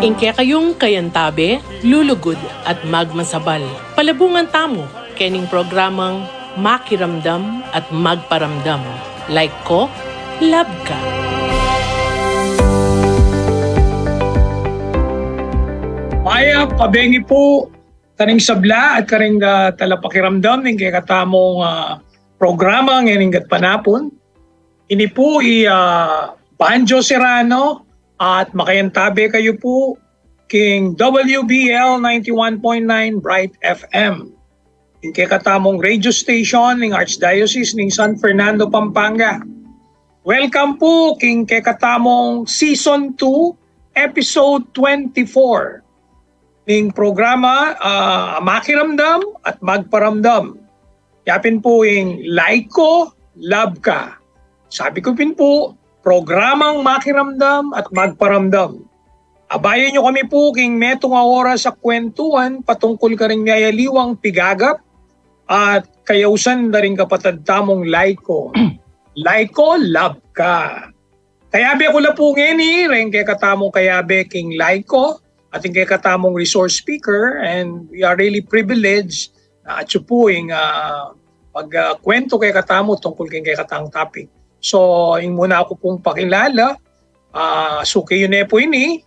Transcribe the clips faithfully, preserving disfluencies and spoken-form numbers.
Ing kekayung kayantabe, lulugud at magmasabal. Palabungan tamu kening programang Makiramdam at Magparamdam. Like ko, love ka. Mayap a bengi pu karing sabla at karing, ah, talapakiramdam ning kekatamung, ah, programa ngening gatpanapun. Ini pu i, ah, Banjo Serrano at makayantabe kayu pu king W B L ninety-one point nine Bright F M, ing kekatamung radio station ning Archdiocese ning San Fernando, Pampanga. Welcome pu king kekatamung season two, episode twenty-four ning programa, ah, Makiramdam at Magparamdam. Ya pin pu ing Like Ko, Love Ka. Sabi ku pin pu, programang makiramdam at magparamdam. Abayan yu kami pu king metung a oras a kwentuhan patungkul karing miyayaliwang pigagap at kayausan da ring kapatad tamung Like Ko. Like Ko, Love Ka. Kayabe ku la pu ngeni reng kekatamung kayabe king Like Ko at ing kekatamung resource speaker, and we are really privileged na atyu pu ing, ah, pag, ah, kwento kekatamu tungkul king kekatang topic. So, ing muna ku pung pakilala, ah, suki yu ne pu ini,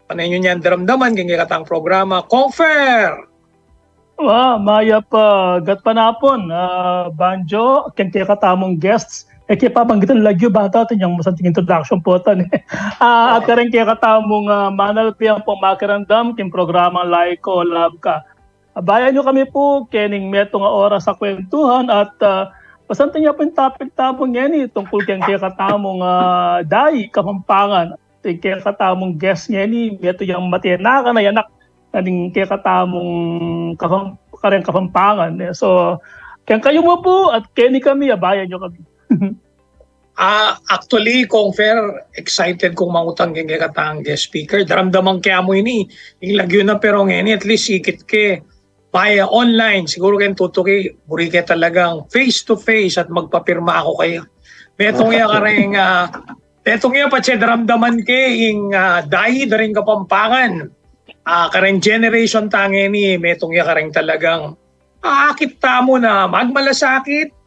pane yu niang daramdaman king kekatang programa, Kong Fer! Wa, mayap a gatpanapun, ah, Banjo, keng kekatamung guests. E ke pabanggitan lagyu, bang atin yang masanting introduction pu tan. Ah, at kareng kekatamung, ah, manalpi ampong makiramdam king programang Like Ko, Love Ka. Abayan yu kami pu kening metung a oras a kwentuhan at, ah, masanting ya pu ing topic tamu ngeni tungkul keng kekatamung, ah, dayi Kapampangan. Ing kekatamung guest ngeni, metung yang matenakan a anak na ning kekatamung Kapam-, kareng Kapampangan, e. So, keng kayu mu pu at keni kami, abayan yu kami. Ah, actually, Kong Fer, excited kung mangutang keng kekatang guest speaker. Daramdaman ke mu ini, ing lagyu na, pero ngeni, at least ikit ke via online, siguru keng tutuki, buri ke talagang face to face at magpapirma ku kaya. Metung ya kareng, ah, metung ya patse daramdaman ke ing, ah, dayi da ring Kapampangan. Ah, kareng generation ta ngeni, metung ya kareng talagang, ah, akit tamu na magmalasakit,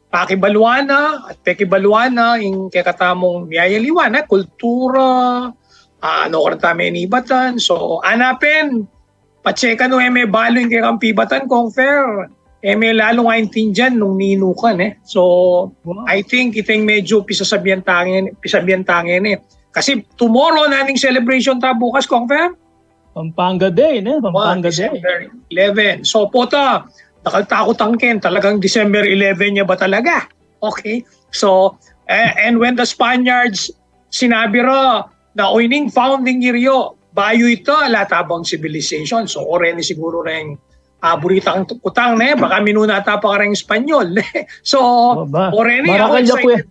pakibaluan na, at pekibaluan na, ing kekatamung miyayaliwan, eh, kultura, ah, ano, kareng tamu menibatan. So, ana pin, patse kanu e me balu ing kekang pibatan, Kong Fer. E me lalu aintindian nung ninu ka, e. So, I think ita ing medyu pisasabian ta ngeni, pisabian ta ngeni, e. Kasi tomorrow na ning celebration ta bukas, Kong Fer? Pampanga Day, ne? Pampanga Day. December eleven. So, pota, dakal ta ku tangken, talagang December eleven ya ba talaga? Okay. So, eh, and when the Spaniards, sinabi ra na, o, ining founding year yu, bayu ita, ala ta bang civilization. So, o reni siguru reng, ah, buri tang kutang, ne? Baka minuna ta pa kareng Espanyol, ne? So, o reni, ako excited.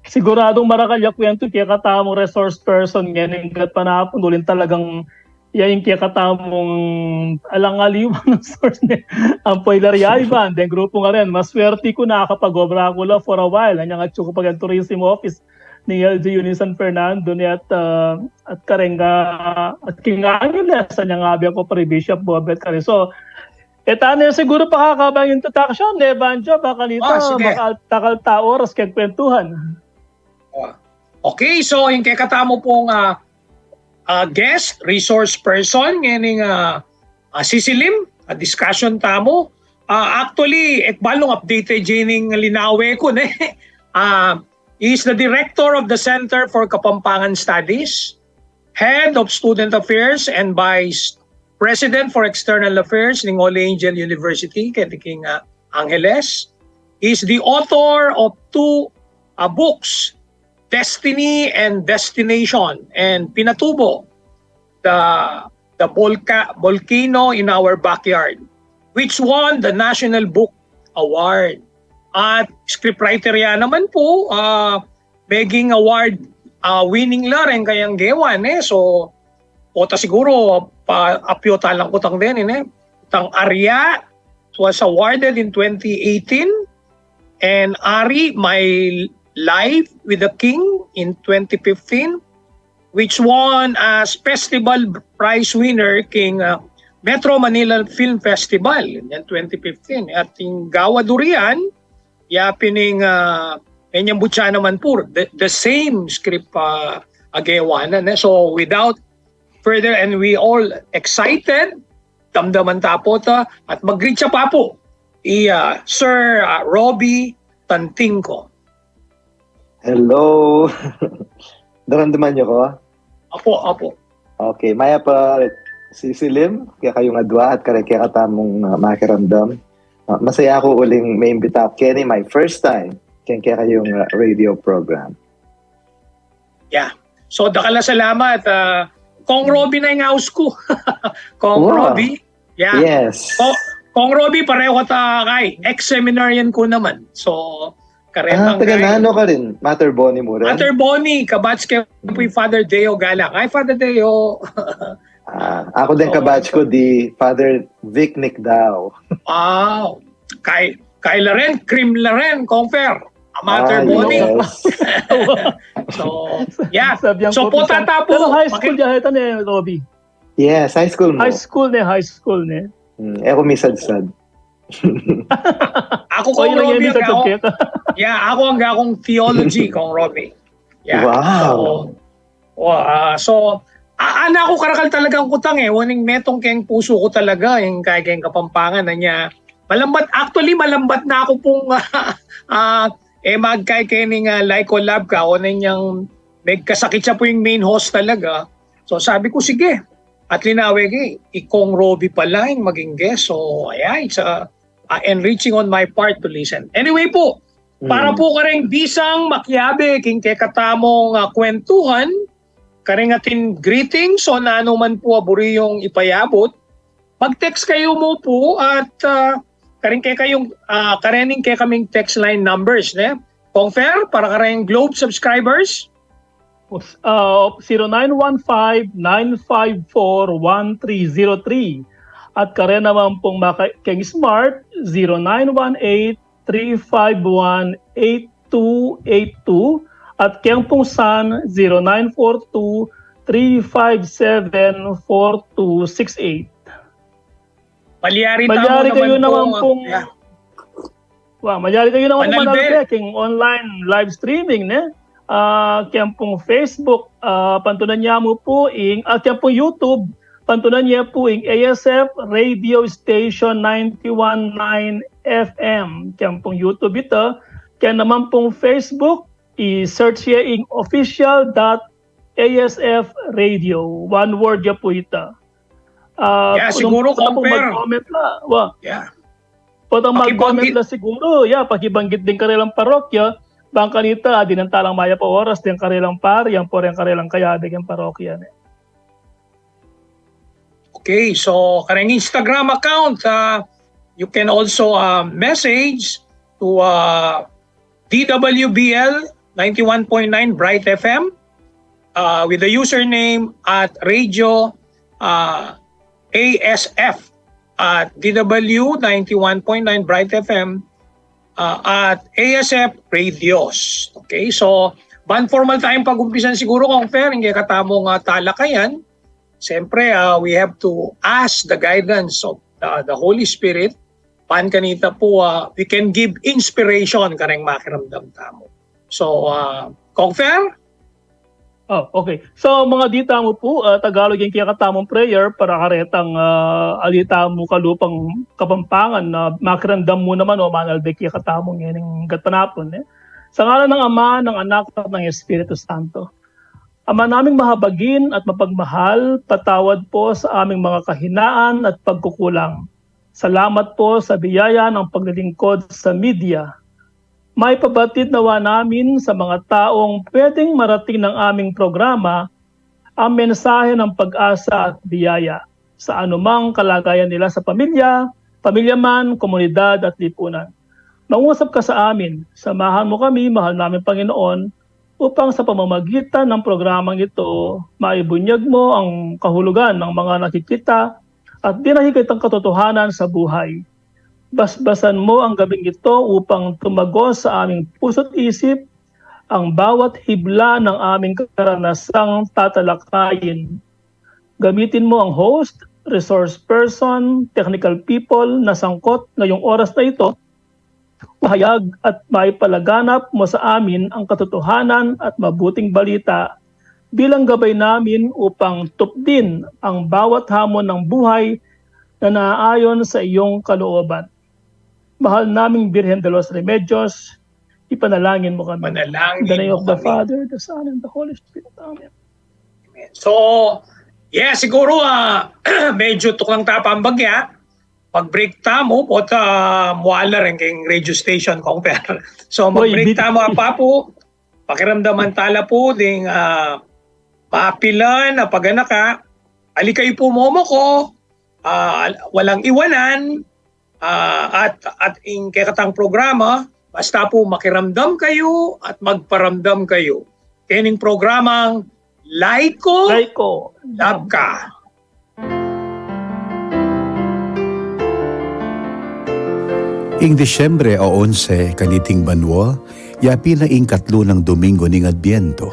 Siguradu marakal ya kwentu ing kekatamung resource person ngening gatpanapun, uling talagang ya ing kekatamung alang aliwang source ne. Ampo ila ri Ivan, deng grupu ngeni, maswerti ku nakapag-obra ku la for a while, anyang atyu ku pa keng tourism office ning L G U ning San Fernando, ne, at, ah, at kareng, ah, at king Angeles, anyang abe ku pa ri Bishop Bobet kari. So, e ta ne siguru pakakabang introduction, ne, Banjo, baka nita, ah, sige, makatakal ta oras keng kwentuhan. Ah. Okay, so, ing kekatamu pung, ah, ah, guest, resource person, ngening, ah, ah, sisilim, ah, discussion tamu. Ah, actually, e ku balu nung updated ya ining linawe ku, ne? Ah, he is the director of the Center for Kapampangan Studies, head of Student Affairs and Vice President for External Affairs ning All Angel University, keti king, ah, Angeles. He is the author of two, ah, books, Destiny and Destination, and Pinatubo, the, the Volca-, Volcano in Our Backyard, which won the National Book Award. At scriptwriter ya naman pu, ah, meging award, ah, winning la reng kayang gewa, ne? So, pota siguru, pa, apyu ta lang kutang deni, ne? Itang Arya, it was awarded in twenty eighteen, and Ari, My Life with the King in twenty fifteen, which won as festival prize winner king, ah, Metro Manila Film Festival in twenty fifteen. At ing gawa durian, ya pin ing, ah, Menyang Butya naman po, the, the same script, ah, a gewa na, ne? So, without further, and we all excited, damdaman ta po ta, at mag-greet siya pa po. I, ah, Sir, ah, Robbie Tantingco. Hello. Naramdaman niyo ko? Apo, apo. Okay, mayap a sisilim kekayung adwa at kareng kekatamung, ah, makiramdam. Ah, masaya ako uling maimbita keni, my first time keng kekayung, ah, radio program. Yeah. So, dakal a salamat. Ah, Kong Robbie na ing aus ku. Kong Wow. Robbie. Yeah. Yes. Ko-, Kong Robbie, pareho ta kay ex-seminarian ku naman. So, Ah, karetang taga kay nanu ka rin? Mater Boni mu rin? Mater Boni, kabatch ke pu i Father Deo Galak. Ay, Father Deo. Ah, ako din Oo. Kabatch ko di Father Vic Nicdao. Wow. Kay, kay la rin, cream la rin, Kong Fer. A Mater Ah, Boni. Yes. So, yeah. Sabi ang So, probinsya. Potata po. Pero high school Maki- diya ito ni Robbie. Yes, high school mu. High school ne, high school ne. Hmm, e ku misadsad. Ako, O, Kong yun lang Robbie, yung ang ako, subject. Yeah, ako ang akong theology, Kong Robbie. Yeah. Wow. So, wa-, ah, so, a-, ana ko karakal talagang kutang e. Waning metung keng pusu ku talaga, ing kaya keng Kapampangan na niya. Malambat, actually, malambat na ako pung, ah, e, magkay kening, ah, Lyco Lab ka, o na niyang megkasakit siya po ing main host talaga. So, sabi ku, sige. At linawe ke, i Kong Robbie pala ing maging guest. So, ayan, it's, ah, ah, enriching on my part to listen. Anyway po, para Hmm. po kareng bisang makiabe king kekatamung, ah, kwentuhan, kareng atin greetings o nanu man po a buri yung ipayabut, mag-text kayu mu po at, ah, kareng kekayung, ah, karening kekaming text line numbers, ne? Kong Fer, para kareng Globe subscribers? Uh, zero nine one five, nine five four, one three zero three. At karen naman pong maka-, keng Smart, zero nine one eight, three five one, eight two eight two. At keng pong Sun, zero nine four two, three five seven, four two six eight. Malyari, Malyari tamo kayo naman naman pong, pong, yeah. Wa, malyari kayo naman pong Manalbe. Manalbe king online live streaming, ne? Ah, keng pong Facebook, ah, pantunan niya mu po ing, ah, keng pong YouTube, pantunan niya po ing A S F Radio Station ninety-one nine F M. Keng pong YouTube ita, keng naman pong Facebook, i-search niya ing official dot A S F Radio. One word ya po ita. Ah, Yeah, kung siguro, potang Kong Fer. Mag-comment la. Wa. Yeah. Potang mag-comment Pakibanggit. La siguro. Yeah, pakibanggit din karelang parokya. Bang kanita, ah, di nang talang mayap a oras din karelang pari, yang po rin karelang kayabe keng parokya, ne. Okay, so kareng Instagram account, uh, you can also, uh, message to, uh, D W B L ninety-one point nine Bright F M, uh, with the username at radio, uh, A S F at D W ninety-one point nine Bright F M, uh, at A S F Radios. Okay, so ban formal tayung pag-umpisan siguro, Kong Fer, ing kekatamung, uh, talakayan. Siyempre, uh, we have to ask the guidance of, uh, the Holy Spirit. Ban kanita po, uh, we can give inspiration kareng makiramdam tamu. So, uh, Kong Fer? Oh, okay. So, mga dita mu po, ah, Tagalog ing kekatamung prayer para karetang, ah, ali tamu kalupang Kapampangan na makiramdam mu naman o manalbe kekatamung ngening gatpanapun, eh. Sa ngalan ng Ama, ng Anak, at ng Espiritu Santo. Ama naming mahabagin at mapagmahal, patawad po sa aming mga kahinaan at pagkukulang. Salamat po sa biyaya ng paglilingkod sa media. Maipabatid nawa namin sa mga taong pwedeng marating ng aming programa ang mensahe ng pag-asa at biyaya sa anumang kalagayan nila sa pamilya, pamilya man, komunidad at lipunan. Mangusap ka sa amin, samahan mo kami, mahal naming Panginoon, upang sa pamamagitan ng programang ito, maibunyag mo ang kahulugan ng mga nakikita at dinahigitang katotohanan sa buhay. Basbasan mo ang gabing ito upang tumagos sa aming puso't isip ang bawat hibla ng aming karanasang tatalakayin. Gamitin mo ang host, resource person, technical people na sangkot ngayong oras na ito, pahayag at maipalaganap mo sa amin ang katotohanan at mabuting balita bilang gabay namin upang tupdin ang bawat hamon ng buhay na naaayon sa iyong kalooban. Mahal naming Birhen de los Remedios, ipanalangin mo kami. Panalangin In the name of the Father, the Son, and the Holy Spirit. Amen. So, yeah, siguro, ah, medyo tuklang tapang bagya. Mag-break tamu, pota, ah, muala rin keng radio station, Kong Per. So, mag-break tamu, apa po, pakiramdaman tala po, ding, ah, mapilan, a paganaka, alikay po momo ko, ah, walang iwanan, ah, at, at ing kekatang programa, basta po makiramdam kayo at magparamdam kayo. Kening programang Laiko, Laiko, Love Ka. Ing Disyembre a onse kaniting banua, yapin na ing katlu nang Domingo ning Adbiento.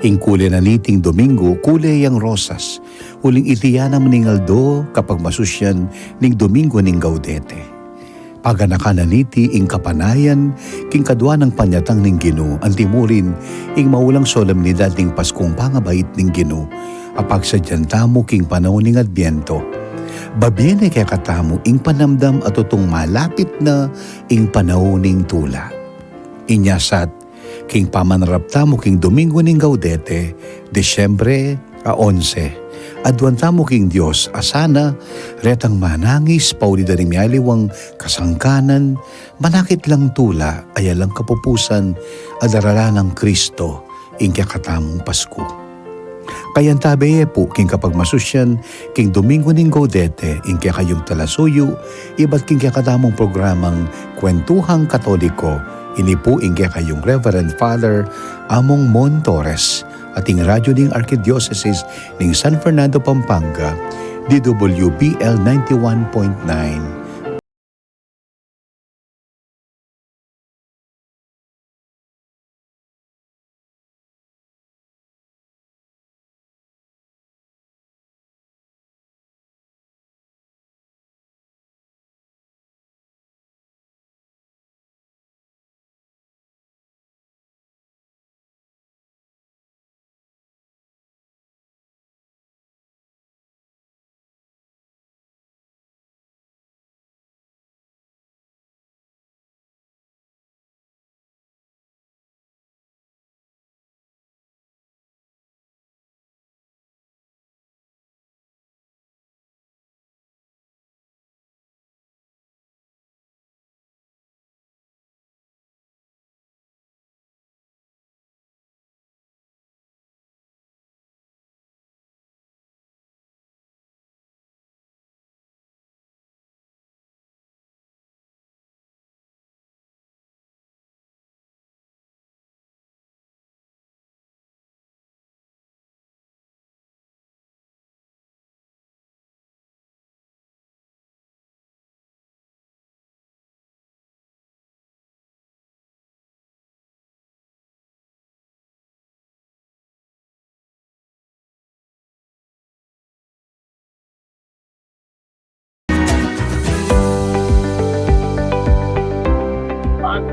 Ing kule na niting Domingo, kule yang rosas, uling iti ya naman ing aldo kapagmasusyan ning Domingo ning Gaudete. Paganakan na niti ing kapanayan king kadua nang panyatang ning Ginu, antimurin ing maulang solemnidad ning Paskung pangabait ning Ginu, a pagsadyan tamu king panaun ning Adbiento. Babie ne kekatamu ing panamdam a tutung malapit na ing panaun ning tula. Inya sat, king pamanrap tamu king Domingo ning Gaudete, Disyembre a onse, aduan tamu king Dios a sana retang manangis pauli da ring mialiwang kasangkanan, manakit lang tula a yalang kapupusan a daralan nang Kristo ing kekatamung Pasku. Kayantabe ye pu king kapagmasusyan king Domingo ning Gaudete ing kekayung talasuyu, ibat king kekatamung programang Kwentuhang Katoliko. Ini pu ing kekayung Reverend Father Among Mon Torres, ating radyo ning Arkidiosesis ning San Fernando, Pampanga, D W B L ninety-one point nine.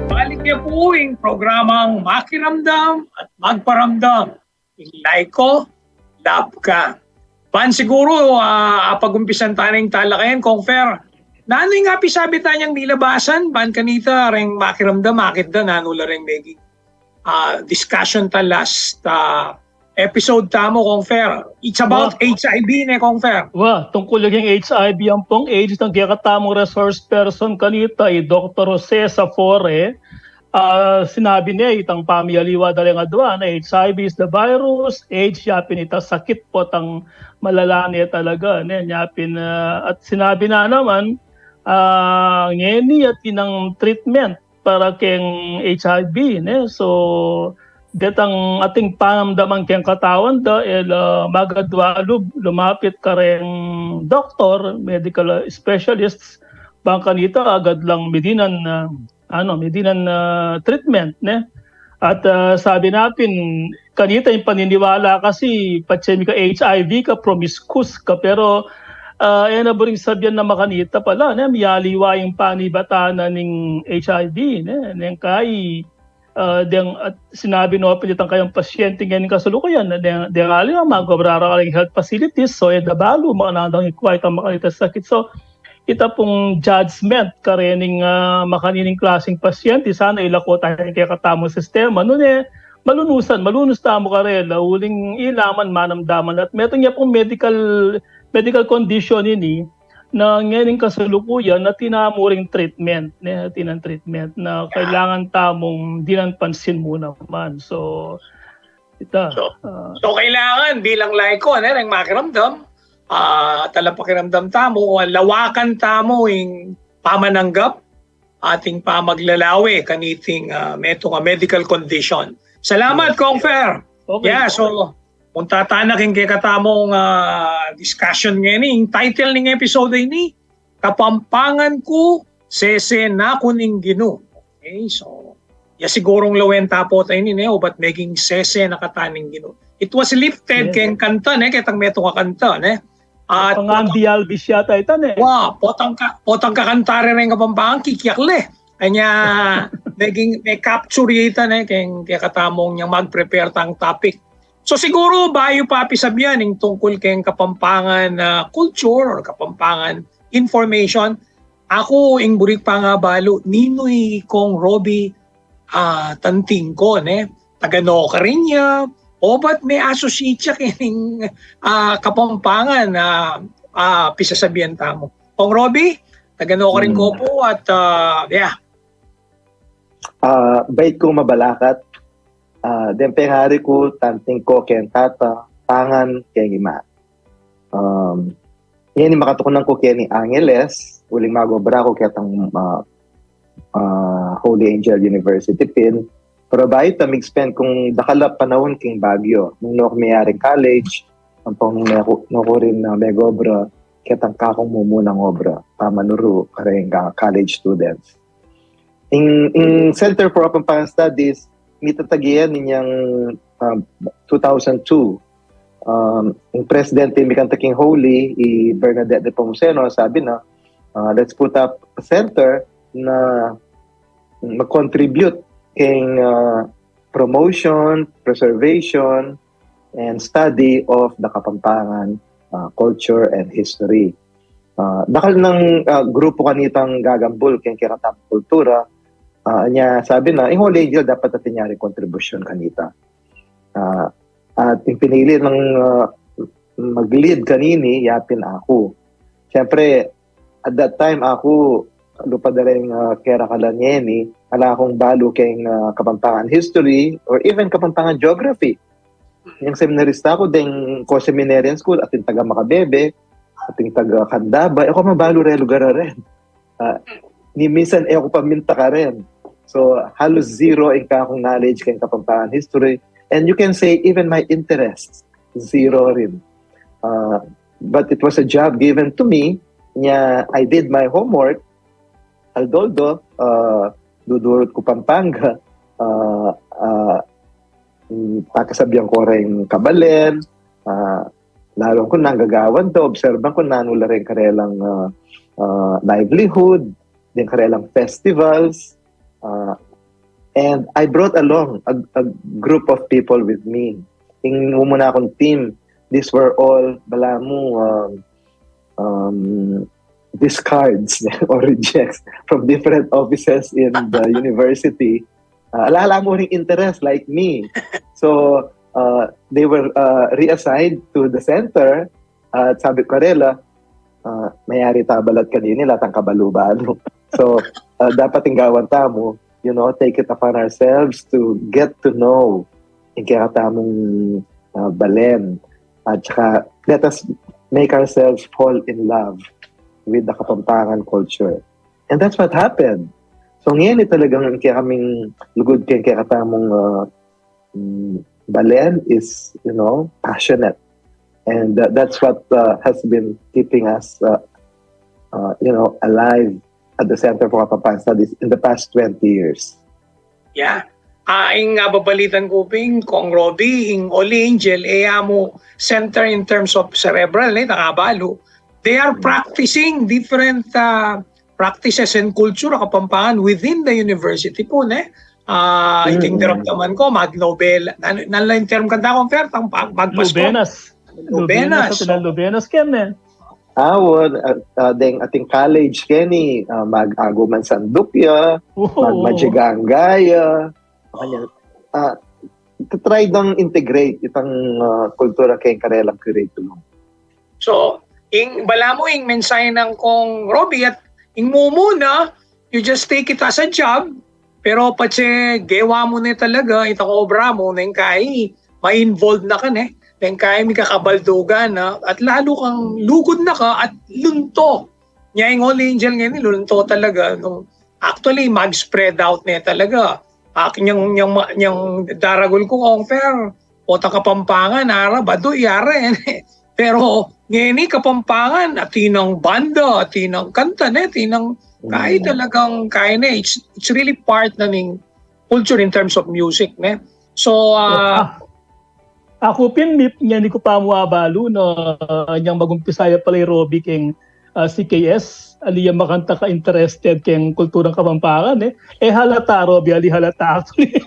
Balik niya po ing programang Makiramdam at Magparamdam. Ing Laiko, Love Ka. Ban siguro, ah, apag-umpisan ta na ing talakayan, Kong Fer. Nanu ing apisabi tanyang nilabasan, ban kanita, reng makiramdam, akit da, nanu la reng meging, ah, discussion ta last, ah, episode tamu, Kong Fer. It's about H I V ne, Kong Fer. Wa, tungkul king H I V ampong AIDS, ing kekatamung resource person kanita, i Doktor Jose Safore, ah, sinabi ne, itang pamialiwa da reng adua, ne, H I V is the virus, AIDS yapin ita sakit potang malala ne talaga, ne, yapin, ah, at sinabi na naman, ah, ngeni atin nang treatment para keng H I V, ne, so, detang atin panamdaman keng katawan da, el, ah, magadwa lub, lumapit kareng doktor, medical, ah, specialists, ban kanita agad lang midinan, ah, ano, midinan, ah, treatment, ne? At ah, sabi na pin, kanita ing paniniwala kasi, patse mi ka H I V ka, promiscuous ka, pero ah, e na buring sabian na makanita pala, ne, miyaliwa ing panibatan na ning H I V, ne, neng kai, ah, deng, at sinabi no pin itang kayang pasyente ngening kasalukuyan, na deng, deng ali na, magobra ra karing health facilities, so e da balu, makanandang ikwait ang makanita sakit. So, ita pung judgment karening ah, makanining klaseng pasyente, sana ilako tayo king kekatamung sistema. Nune, malunusan, malunus tamu karela, uling ilaman manamdaman. At metung ya pung medical, medical condition ini, na ngening kasalukuyan na atin na mu ring treatment, ne, atin nang treatment na kailangan tamung dinan pansin mu naman. So, ita, So, ah, so kailangan bilang laiko, ne, reng makiramdam, ah, talapakiramdam tamu, lawakan tamu ing pamananggap, ating pamaglalawe kaniting ah, metung a medical condition. Salamat, Kong Fer. okay. Yeah, so, kung tatanak ing kekatamung ah, discussion ngeni, ing title ning episode ini, Kapampangan Ku, Sese na Ku ning Ginu. Okay, so, ya sigurung lawen ta pu ta ini, ne, ubat meging sese na kata ning Ginu. It was lifted Yes. keng kanta, ne, ketang metung a kanta, ne. At Pangan di Alvis yata ita, ne. Wa, potang ka, potang kakanta reng Kapampangan, kikiakle. Kanya, meging, me-capture ya ita, ne, keng kekatamung yang mag-prepare tang topic. So siguru bayu pa pisabian ing tungkul keng Kapampangan ah, culture or Kapampangan information, aku ing buri ku pa nga balu, ninu i Kong Roby ah, Tanting Ko, ne? Taga no karin ya, o bat me-associate ya kening ah, Kapampangan na ah, pisasabian tamu. Kong Roby, taga no karin ko pu at ah, yeah. Ah, bait kung mabalakat, ah, deng pengari ku, Tanting Ko keng tata, Pangan keng ima. Um, ngeni makatukunan ku keni Angeles, uling magobra ku ketang ah, ah, Holy Angel University pin. Pero bayu ta, mig-spend kung dakal a panaun keng Baguio. Nung no ku meyari college, ampong nung no ku, no ku rin ah, megobra ketang kakung mumunang obra, pamanuru kareng ah, college students. Ing, ing Center for Kapampangan Studies, mitatag ya ning ah, two thousand two. Um, ing presidente mi kanita king Holy, i Bernadette Nepomuceno, sabi na, ah, "Let's put up a center na mag-contribute keng ah, promotion, preservation, and study of the Kapampangan ah, culture and history." Ah, dakal nang ah, grupu kanitang gagambul keng kekatamung kultura. Ah, nya sabi na, ing Holy Angel dapat atin ya ring kontribusyon kanita. Ah, at ing pinili nang ah, mag-lead kanini, ya pin aku. Siyempre, at that time, aku, lupad da reng ah, kerakalan ngeni, ala kung balu keng ah, Kapampangan history or even Kapampangan geography. Yang seminarista ku, deng co-seminarians ku, atin taga Macabebe, atin taga Candaba, e ku mabalu reng lugar a ren. Ah, ni minsan e ku paminta karen. So, halos zero ing kakung knowledge keng Kapampangan history. And you can say, even my interests, zero rin. Ah, but it was a job given to me. Nya, I did my homework. Although, ah, dudurut ku Pampanga, ah, ah, mm, pakasabian ku reng kabalen, ah, lalu ku nang gagawan da, obserban ku nanu la reng karelang ah, ah, livelihood, deng karelang festivals, ah, and I brought along a, a group of people with me. Ing mumuna kung team, these were all, balamu, um, um, discards or rejects from different offices in the university. Ah, ala, ala mu ring interest like me. So, ah, they were ah, reassigned to the center. At sabi ku karela, ah, "Mayari ta balat kanini, ala tang kabalu-balu." So, ah, dapat ing gawan tamu, you know, take it upon ourselves to get to know ing kekatamung ah, balen. At saka, let us make ourselves fall in love with the Kapampangan culture. And that's what happened. So ngeni talagang ing kekaming lugud keng kekatamung ah, mm, balen is, you know, passionate. And that, that's what ah, has been keeping us, ah, ah, you know, alive at the Center for Kapampangan Studies in the past twenty years. Yeah. Ah, ing ababalitan ku pin, Kong Robbie, ing Holy Angel, e ya mu center in terms of cerebral, e, itang abalu. They are practicing different ah, practices and culture a Kapampangan within the university pu, ne? Ah, iting daramdaman ku, magnobela. Nan, nan la ing term kanta, Kong Fer, itang pag-, magpasko. Lubenas. Lubenas, atin a lubenas, ken, e. Awa, ah, ah, deng ating college keni, ah, mag-aguman sanduk ya, magmajiganga ya. Makanyan, ah, try dang integrate itang, ah, kultura keng karelang curriculum. So, ing balamu ing mensahe nang Kong Robbie, at ing mumuna, you just take it as a job, pero patse gewa mu ne talaga itang obra mu, neng kai ma-involve na ka ne, neng kai mikakabaldugan na, at lalu kang lugud na ka at lunto. Nya ing Holy Angel ngeni, lunto talaga, no? Actually, mag-spread out ne talaga. Ah, nyang, nyang, nyang daragul ku, Kong Fer, o ta Kapampangan, ara, badu, yara, e. Pero ngeni Kapampangan, atin nang banda, atin nang kanta, ne, atin nang, kai talagang, kai ne, it's, it's really part na ning culture in terms of music, ne. So, ah, aku pin, mi, ngeni ku pa mu abalu, no, nyang mag-umpisa ya pala i Robbie keng, ah, C K S, ali yang makanta ka interested keng kulturang Kapampangan, e. E halata, Robbie, ali halata, actually.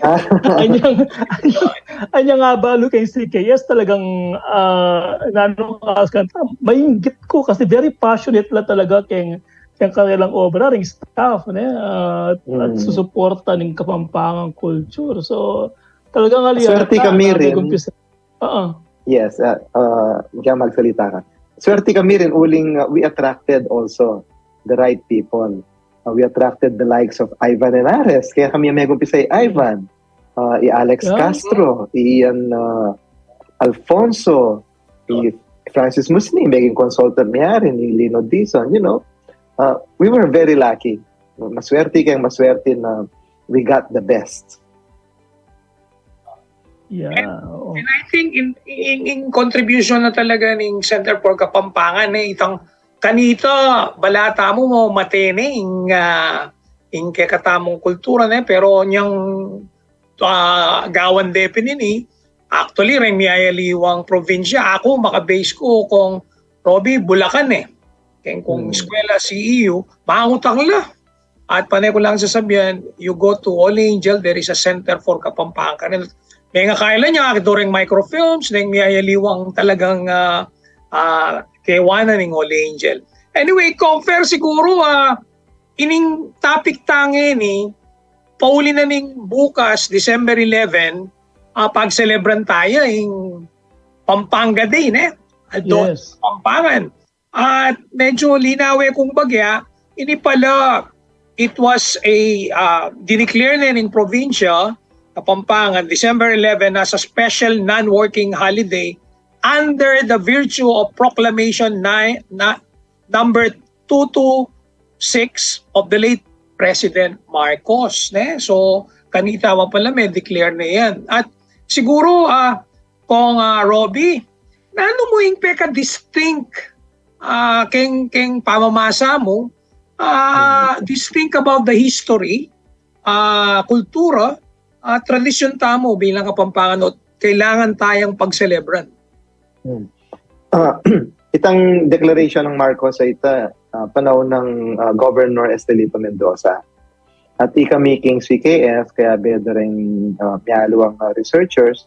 Anyang, anyang, anyang abalu keng C K S talagang, ah, nanu ka kanta, mainggit ku kasi very passionate la talaga keng, keng karelang obra, ring staff, ne, ah, at susuporta ning Kapampangan culture. So, talagang ali halata, swerte kami rin. Nag-umpisa. Oo. Yes, ah, ah, kaya magsalita ka. Swerte kami rin, uling, ah, we attracted also the right people. Ah, we attracted the likes of Ivan Henares. Kaya kami ang may umpisa, Ivan, ah, i Alex Castro, i Ian, ah, Alfonso, i Francis Musni, maging consultant mi ari, ni Lino Dizon, you know. Ah, we were very lucky. Maswerte keng maswerte na we got the best. Yeah, oo. And I think in, in, in contribution na talaga ning Center for Kapampangan, e, itang kanita, balata mu, mamate ne ing, ah, ing kekatamung kultura, ne, pero nyang, ah, gawan de pin ini, actually, reng miyayaliwang probinsya, aku, maka-base ku, Kong Robbie, Bulacan, e. Keng kung eskwela, C E U, mangutang la. At pane ku lang sasabian, you go to Holy Angel, there is a Center for Kapampangan. Menga kailan nya, during microfilms, neng miyayaliwang talagang, ah, ah, kewanan ning Holy Angel. Anyway, Kong Fer, siguru, ah, ining topic ta ngeni, pauli na ning bukas, December eleven, ah, pagselebran taya ing Pampanga Day, ne? Aldo, yes. Kapampangan. At medyo linawe kung bagya, ini pala, it was a, ah, dineclare na ning probinsya, Kapampangan, December eleven as a special non-working holiday under the virtue of Proclamation nine, na, number two two six of the late President Marcos, ne? So, kanita pa pala me-declare na yan. At siguro, ah, Kong, ah, Robbie, nanu mu ing peka-distinct, ah, keng, keng pamamasa mu, ah, distinct about the history, ah, kultura, ah, tradisyon tamu bilang Kapampangan, o kailangan tayang pagselebran? Hmm. Ah, itang declaration ng Marcos ay ita, ah, panahon ng, ah, Governor Estelito Mendoza. At ikami king C K F, kaya be dareng, ah, miyaluang, ah, researchers,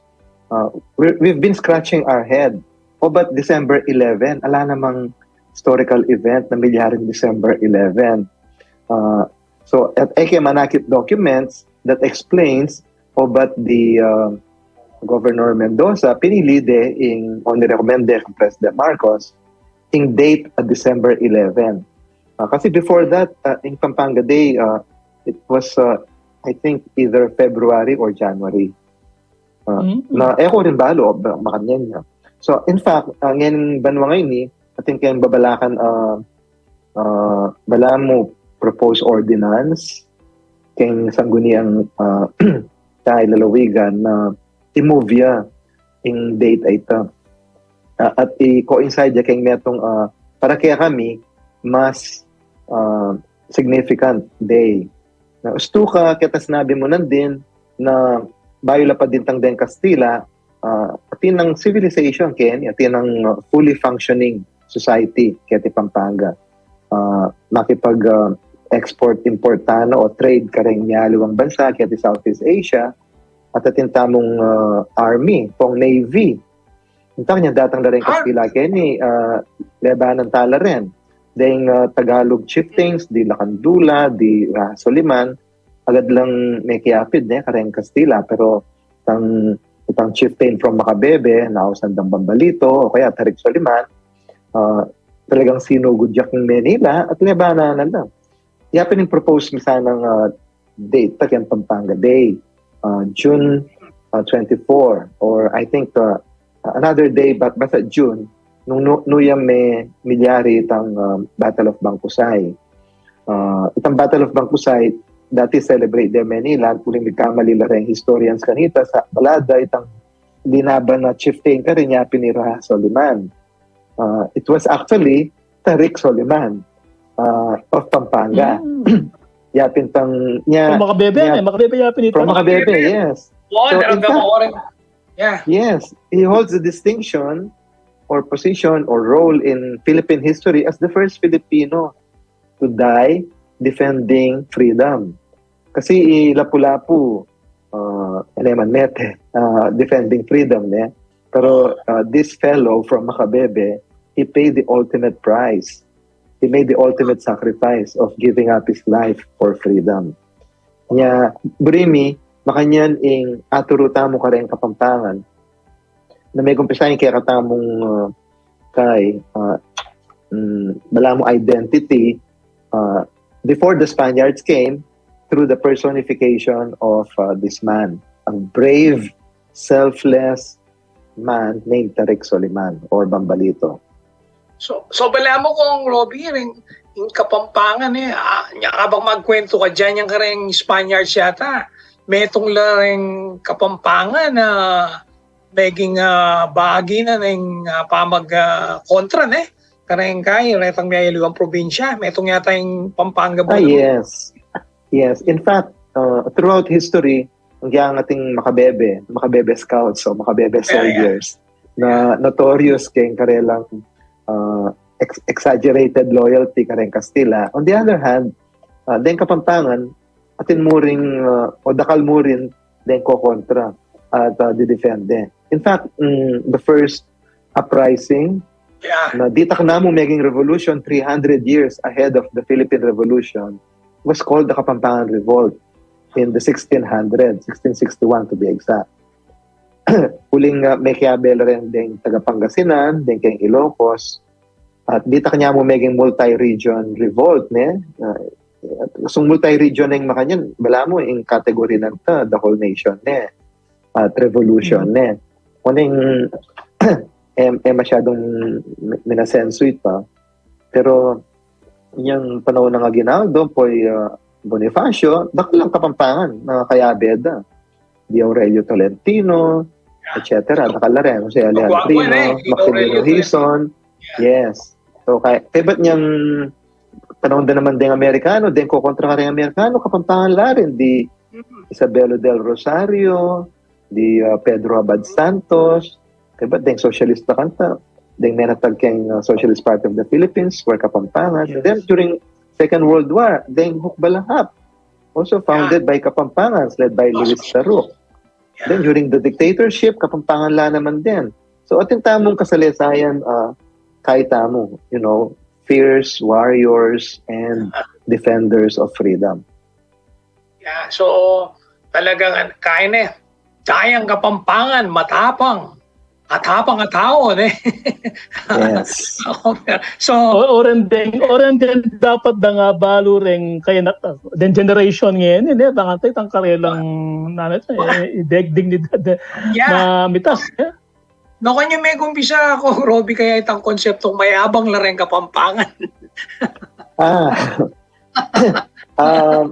ah, we, we've been scratching our head. O ba't December eleven? Ala namang historical event na milyaring December eleven. Ah, so, at eke manakit documents that explains o ba't the, ah, Governor Mendoza pinili de ing, o nirekomenda kang President Marcos, ing date a December eleven. Ah, kasi before that, ah, ing Pampanga Day, ah, it was, ah, I think, either February or January. Ah, na, e ku rin balu, ba-, makanyan ya. So, in fact, ah, ngeni banua ngeni, atin keng babalakan, ah, ah, balamu proposed ordinance keng Sangguniang, ah, Lalawigan na i-move ya ing date a ita. Ah, at i-coincide ya keng metung, ah, para kekami mas, ah, significant day. Na ustu ka, keta sinabi mu nandin, na bayu la pa dintang deng Kastila, ah, atin nang civilization keni, atin nang, ah, fully functioning society keti Pampanga. Ah, makipag, ah, export-import tana o trade kareng mialiwang bansa keti Southeast Asia, at atin tamung, ah, army, pong navy. Inta kanya datang la reng Kastila keni, ah, lebanan tala ren. Deng, ah, Tagalog chieftains, di Lakandula, di Ra Soliman, agad lang mekiapid ne kareng Kastila, pero itang, itang chieftain from Macabebe, na ausan dang Bambalito, o kaya Tarik Soliman, ah, talagang sinugud ya king Manila at lebanan na lang. Ya pin ing propose mi sanang, ah, date, ta keng Pampanga Day, ah, June, ah, twenty-four, or I think, ah, another day, but basta June, nung nu, nu ya me milyari itang, ah, Battle of Bangkusay. Ah, itang Battle of Bangkusay, dati celebrate de Manila, uling mikamali la reng historians kanita, sa balada itang linaban na chieftain karin ya pin i Ra Soliman. Ah, it was actually Tarik Soliman, ah, of Pampanga. Ya pin tang, ya, From Macabebe, ya, eh. Macabebe ya pin i Tarik. From Macabebe, yes. Oo, so, in fact, yeah. Yes, he holds the distinction or position or role in Philippine history as the first Filipino to die defending freedom. Kasi i Lapu-Lapu, ah, ano naman, Mete, ah, defending freedom, ne? Pero, ah, this fellow from Macabebe, he paid the ultimate price. He made the ultimate sacrifice of giving up his life for freedom. Nya, buri mi, makanyan ing aturu tamu kareng Kapampangan, na megumpisa ing kekatamung, ah, kay, ah, mm, balamu identity, ah, before the Spaniards came, through the personification of, ah, this man, a brave, selfless man named Tarik Soliman or Bambalito. So, so balamu, Kong Robbie, ring, ing Kapampangan, eh, ah, nya, abang magkwento ka diyan, yang kareng Spaniards yata, metung la ring Kapampangan na meging, ah, bahagi na ning, ah, pamag, ah, kontra, ne? Kareng kay, retang mialiwang probinsya, metung yata ing Pampanga. Ah, yes. Yes. In fact, uh, throughout history, ang ating Macabebe, Macabebe scouts o Macabebe soldiers, na notorious keng karelang, uh, ex-, exaggerated loyalty kareng Kastila. On the other hand, uh, deng Kapampangan, atin mu ring, uh, o dakal mu rin deng kokontra at, uh, didefende. In fact, mm, the first uprising na ditak na mu meging revolution three hundred years ahead of the Philippine Revolution was called the Kapampangan Revolt in the sixteen hundred, sixteen sixty-one to be exact. Uling, uh, mekiabe la rin deng taga Pangasinan, deng keng Ilocos, at ditak na mu meging multi-region revolt, ne? Uh, sung multi-region ing makanyan, balamu ing category nang ta, the whole nation, ne? At revolution, ne? Kuning, em, em, masyadong mi-, minasenso ita. Pero, yang panahon nang Aguinaldo, Poy, ah, Bonifacio, dakal lang Kapampangan na kayabe da. Di Aurelio Tolentino, et cetera. Dakal la rin, Jose Alejandrino, Maximino Hizon. Yes. So, kay, kaybat niyang panahon da naman deng Amerikano, deng kokontra kareng Amerikano, Kapampangan la rin, di Isabelo del Rosario, di, ah, Pedro Abad Santos, kaybat deng socialist na kanta, deng menatag keng, ah, Socialist Party of the Philippines, were Kapampangan. And then during Second World War, deng Hukbalahap, also founded by Kapampangans, led by Luis Taruc. Then during the dictatorship, Kapampangan la naman din. So, atin tamung kasalesayan, ah, kay tamu, you know, fierce warriors and defenders of freedom. Yeah, so, talagang, an-, kaya na eh. Dayang Kapampangan, matapang. Atapang a tau, ne? Yes. So, o, o rin din, o rin din dapat da nga balu rin kaya na, din generation ngayon, ne? Bang antay tang karelang, nanu, eh, ideg dignidad, eh, na mitas, eh? No, kanya megumpisa ako, Robbie, kaya itang konseptong mayabang la rin Kapampangan. Ah. Ah,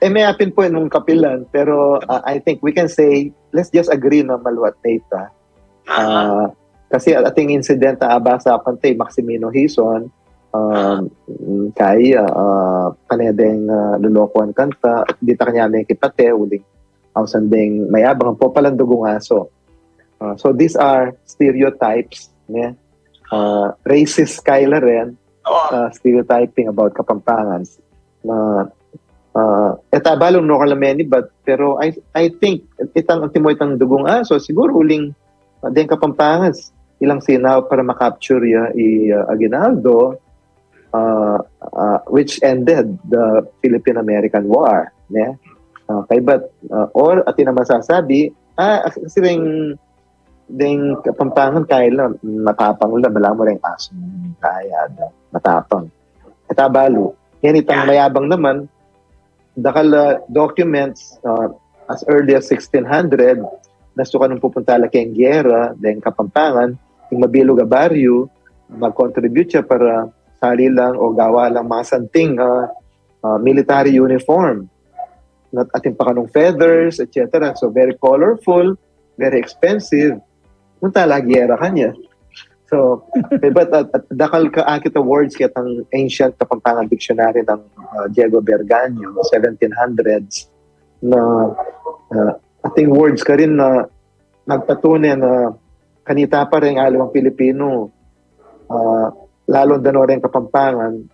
eh, mayap pin pu nung kapilan, pero, ah, I think we can say, let's just agree na maluat na ita. Ah, kasi atin insidente a basa ku kanta i Maximino Hizon, um, kay, ah, ah, kane deng, ah, lolokoan kanta, ditak na mekipate, uling Ausan deng mayabang, ampo palang dugung aso. Uh, so these are stereotypes, ne? Uh, racist kaya la rin, Oh, uh, stereotyping about Kapampangan. Na, uh, e ta balu nung nukarin la menibat, pero I, I think, itang, antimo itang dugung aso, siguru uling, uh, deng Kapampangan, ilang sinaw para ma-capture ya i, uh, Aguinaldo, uh, uh, which ended the Philippine-American War, ne? Uh, kaybat, uh, or atin a masasabi, ah, kasi deng, deng Kapampangan kaya la, matapang la, balamu reng aso, kaya da, matapang. E ta balu. Yan itang Yeah. mayabang naman, dakal a documents, uh, as early as sixteen hundred, nasukan nung pupunta la keng gera, deng Kapampangan, ing mabilug a baryu, mag-contribute ya para sali lang o gawa lang masanting, uh, uh, military uniform. At atin pa kanung feathers, et cetera. So very colorful, very expensive. Munta la gera kanya. So, but at, at dakal ka akit a words ketang ancient Kapampangan dictionary nang, uh, Diego Berganio, seventeen hundreds, na, uh, atin words karin na nagpatune na kanita pa rin aliwang Pilipino, uh, lalo da no rin Kapampangan,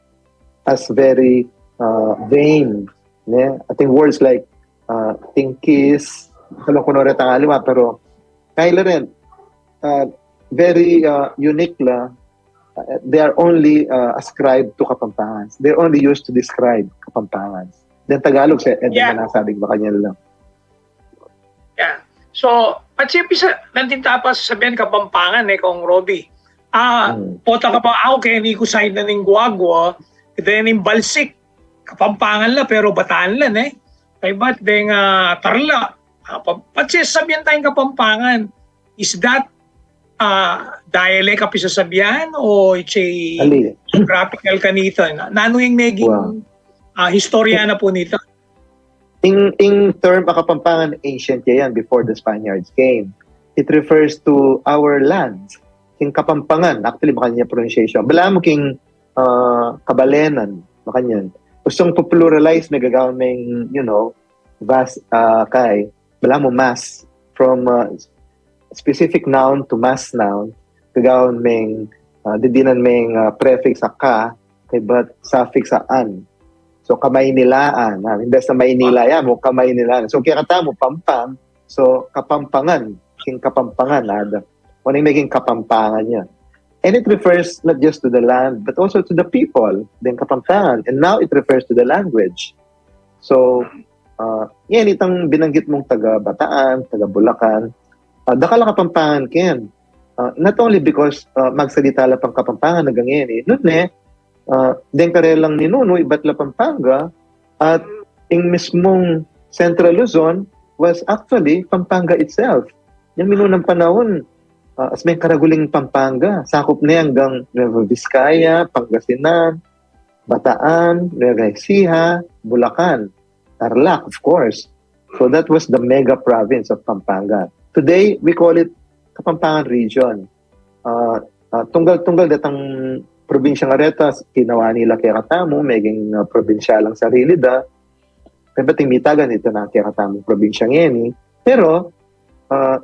as very, uh, vain, ne? Atin words like, uh, tingkis, kaluang kuno rin tang aliwa, pero kaya la rin, uh, very, uh, unique la. Uh, they are only, uh, ascribed to Kapampangans. They're only used to describe Kapampangans. Then Tagalog, sa, eh, Yeah. Nasabing Malacanang lang. Yeah. So, at siyempre sa, nandin tapa sasabihan Kapampangan eh, kung Robbie. Ah, Hmm. pota ka pa, ah, okay, ni ku side na ning guagua, then ning balsik, Kapampangan la, pero Bataan la, eh. Kaybat, then, ah, Tarlac. Ah, pa, at siya sabihan tayong Kapampangan. Is that, ah, dialect a pisasabihan o it's a Ali. geographical kanita? Na, nanu yung meging, Wow. ah, historia na po nita? In, in term, a Kapampangan ancient ya yan before the Spaniards came. It refers to our land. King Kapampangan, actually, makanyan pronunciation. Balamu king, uh, Kabalenan, makanyan. Gustong to pluralize, may gagawan meng, you know, vast, uh, kay, balamu mass, from, uh, specific noun to mass noun, gagawan meng, uh, didinan meng, uh, prefix a ka, kaybat suffix a an. So, Kamaynilaan, ha? Imbes na Maynila ya mu, Kamaynilaan. So, kaya katamu, Pampang, so, Kapampangan, king Kapampangan, ada. Unu ing meging Kapampangan ya. And it refers not just to the land, but also to the people, deng Kapampangan. And now it refers to the language. So, uh, yan itang binanggit mung taga Bataan, taga Bulacan, uh, dakal a Kapampangan ken. Uh, not only because, uh, magsalita la pang Kapampangan hanggang ngeni, nune, uh, deng karelang ninunu, ibat la Pampanga, at ing mismung Central Luzon was actually Pampanga itself. Yang minunang panahon, uh, as may karaguling Pampanga, sakup ne hanggang Nueva Vizcaya, Pangasinan, Bataan, Nueva Ecija, Bulacan, Tarlac, of course. So that was the mega province of Pampanga. Today, we call it Kapampangan region. Uh, uh, tunggal-tunggal detang probinsya nga reta, kinawa nila kekatamu, meging, uh, probinsya lang sarili da. Kaybat ing mitagan ita na kekatamung probinsya ngeni. Pero, uh,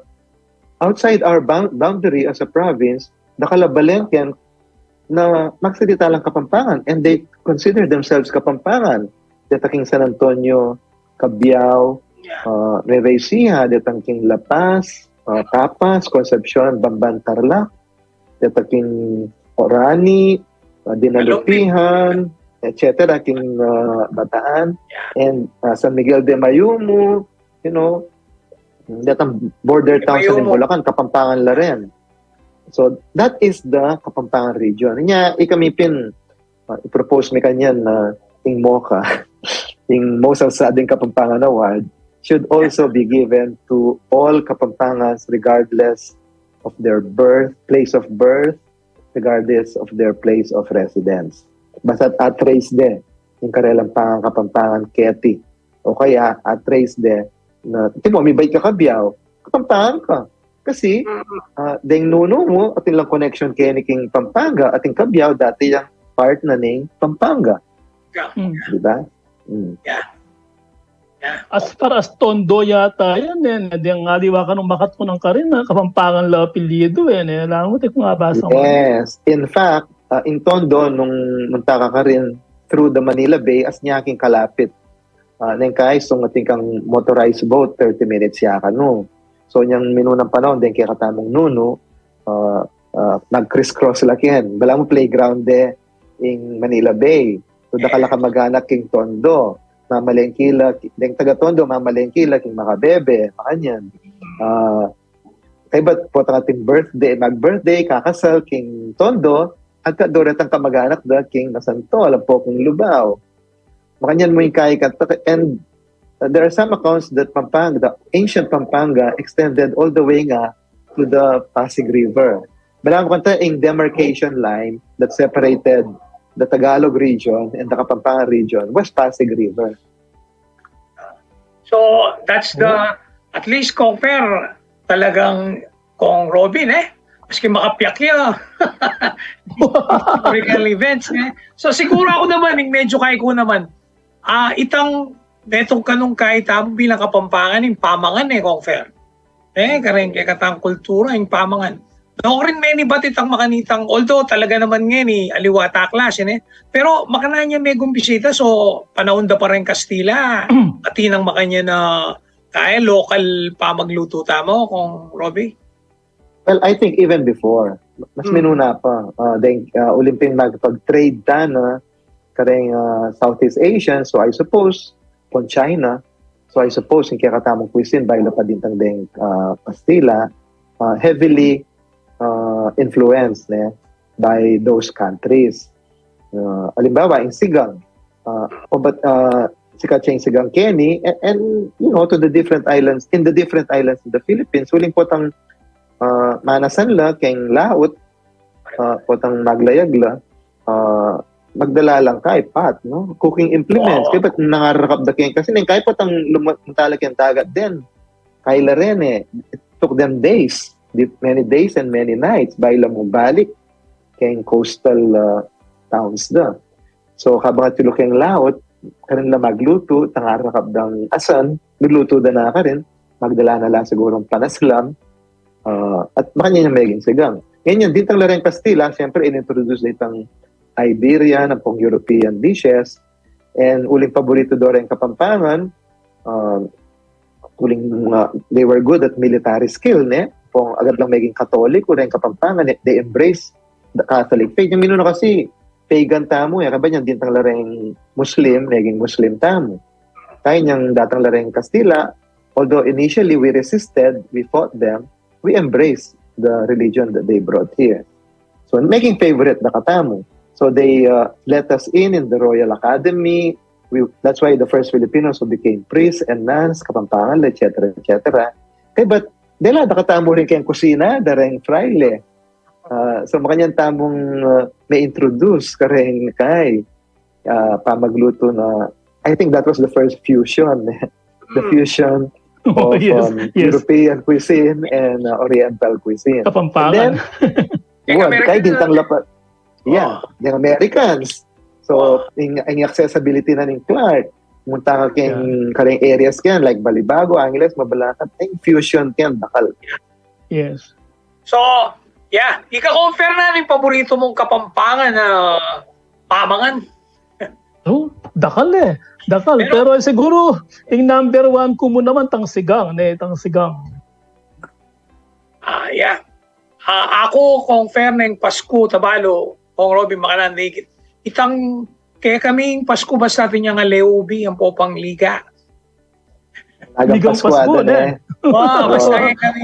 outside our bound-, boundary as a province, dakal a balen ken na magsalita lang Kapampangan, and they consider themselves Kapampangan. Deta king San Antonio, Cabiao, Yeah. uh, Nueva Ecija, deta king La Paz, uh, Capas, Concepcion, Bamban, Tarlac, deta king Orani, uh, Dinalupihan, et cetera, king, uh, Bataan, Yeah. and, uh, San Miguel de Mayumu, you know, detang border towns Mayumu. Ning Bulacan, Kapampangan la rin. So, that is the Kapampangan region. Nya, ikami pin, uh, i-propose mi kanyan na ing MOCA, ing Most Outstanding Kapampangan Award, should also be given to all Kapampangans regardless of their birth, place of birth, regardless of their place of residence. Basta a-trace de ing karelang pangan Kapampangan keti. O kaya, a-trace de na, tipo, mibait ka Cabiao, Kapampangan ka. Kasi, ah, deng nunu mu, atin lang connection keni king Pampanga, atin Cabiao, dati yang part na ning Pampanga. Yeah. Mm. Di ba? Mm. Yeah. As far as Tondo yata yan, eh. Deng aliwa ka nung makatunan ka rin, ah, Kapampangan la apelyidu, eh. Alam mo, di ko nga basa mo. Yes. In fact, uh, in Tondo, nung munta ka rin through the Manila Bay, as nya king kalapit. Uh, neng kai, sung atin kang motorized boat, thirty minutes ya kanu. So, nyang minunang panahon, deng kekatamung nunu, uh, uh, nag-crisscross la ken. Balamu playground de ing Manila Bay. So, dakal a kamaganak king Tondo. Mamalengke la, deng taga Tondo, mamalengke la king Macabebe, makanyan. Ah, kaybat potang atin birthday, mag-birthday, kakasal king Tondo, at ka doretang kamaganak da king Masanto, alam po king Lubao. Makanyan mu ing kaikat, and uh, there are some accounts that Pampanga, the ancient Pampanga, extended all the way nga to the Pasig River. Balamu kanta ing demarcation line that separated the Tagalog region and the Kapampangan region was Pasig River. So, that's the, at least, Kong Fer, talagang, Kong Robin, eh. Maski makapiak ya. Historical events, eh. So, siguro aku naman, ing medyo kai ku naman, ah, itang, detong kanung kai tamu bilang Kapampangan, ing pamangan, eh, Kong Fer. Eh, kareng kekatang kultura, ing pamangan. Nung rin menibat itang makanitang, although talaga naman ngeni, aliwa ta klase, eh. Pero makanyan ya megumpisita, so, panaun da pa rin Kastila, atin nang makanyan a kai, local pamaglutu tamu, Kong Robby? Well, I think even before, mas minuna pa. Uh, deng, uh, uling pin magpag-trade ta na kareng, uh, Southeast Asian, so I suppose, from China, so I suppose, ing kekatamung cuisine, bayu la pa dintang deng, uh, Kastila, uh, heavily, uh, influenced, ne, by those countries. Uh, alimbawa, ing sigang. Uh, o bat, uh, sikat ya ing sigang keni, and, and, you know, to the different islands, in the different islands in the Philippines, uling potang, uh, manasan la keng laut, uh, potang maglayag la, uh, magdala lang kai pot, no? Cooking implements. Kaybat nangarakap da keng, kasi neng kai potang lum-, munta la keng dagat den, kai la rin, eh. It took them days, di-, many days and many nights, bayu la mabalik keng coastal, uh, towns da. So, kabang atyu la keng laut, karin la maglutu, tangarakap dang asan, lulutu da na karin, magdala na la sigurung panaslam, uh, at makanyan yang meging sigang. Nganyan, dintang la reng Kastila, siyempre, inintroduce da itang Iberian, ampong European dishes, and uling paborito do reng Kapampangan, uh, uling, uh, they were good at military skill, ne? Ampong agad lang meging Katoliko reng Kapampangan, eh, they embrace the Catholic faith. Yang minuna kasi, pagan tamu, eh, kabat nyang dintang la reng Muslim, meging Muslim tamu. Kaya nyang datang la reng Kastila, although initially we resisted, we fought them, we embraced the religion that they brought here. So, meging favorite da katamu. So, they, uh, let us in in the Royal Academy. We, that's why the first Filipinos who became priests and nuns, Kapampangan, et cetera, et cetera. Kaybat, dela da katamu rin keng kusina, da reng fraile. Uh, so, makanyan tamung, uh, me-introduce kareng kai, uh, pamaglutu na, I think that was the first fusion, eh. The fusion Oh, of, yes, um, yes. European cuisine and, uh, Oriental cuisine. Kapampangan. And then, well, kaya dintang la pa, yeah, the Americans. So, ing, ing accessibility na ning Clark. Munta ka keng, kareng areas ken, like Balibago, Angeles, Mabalacat, ing fusion ken, dakal. Yes. So, yeah, ika, Kong Fer, na ning paborito mung Kapampangan na pamangan? Oh, dakal, eh. Dakal. Pero, pero siguro, ing number one ku mu naman, tang sigang, ne, tang sigang. Ah, yeah. Ah, aku, Kong Fer, neng Pasku, tabalu, Kong Robby, makanyan dikit. Itang, kekaming Pasku, basta atin yang ale ubi, ampo pang liga. Agang Pasku, Pasku, ne? Wow, basta kekami.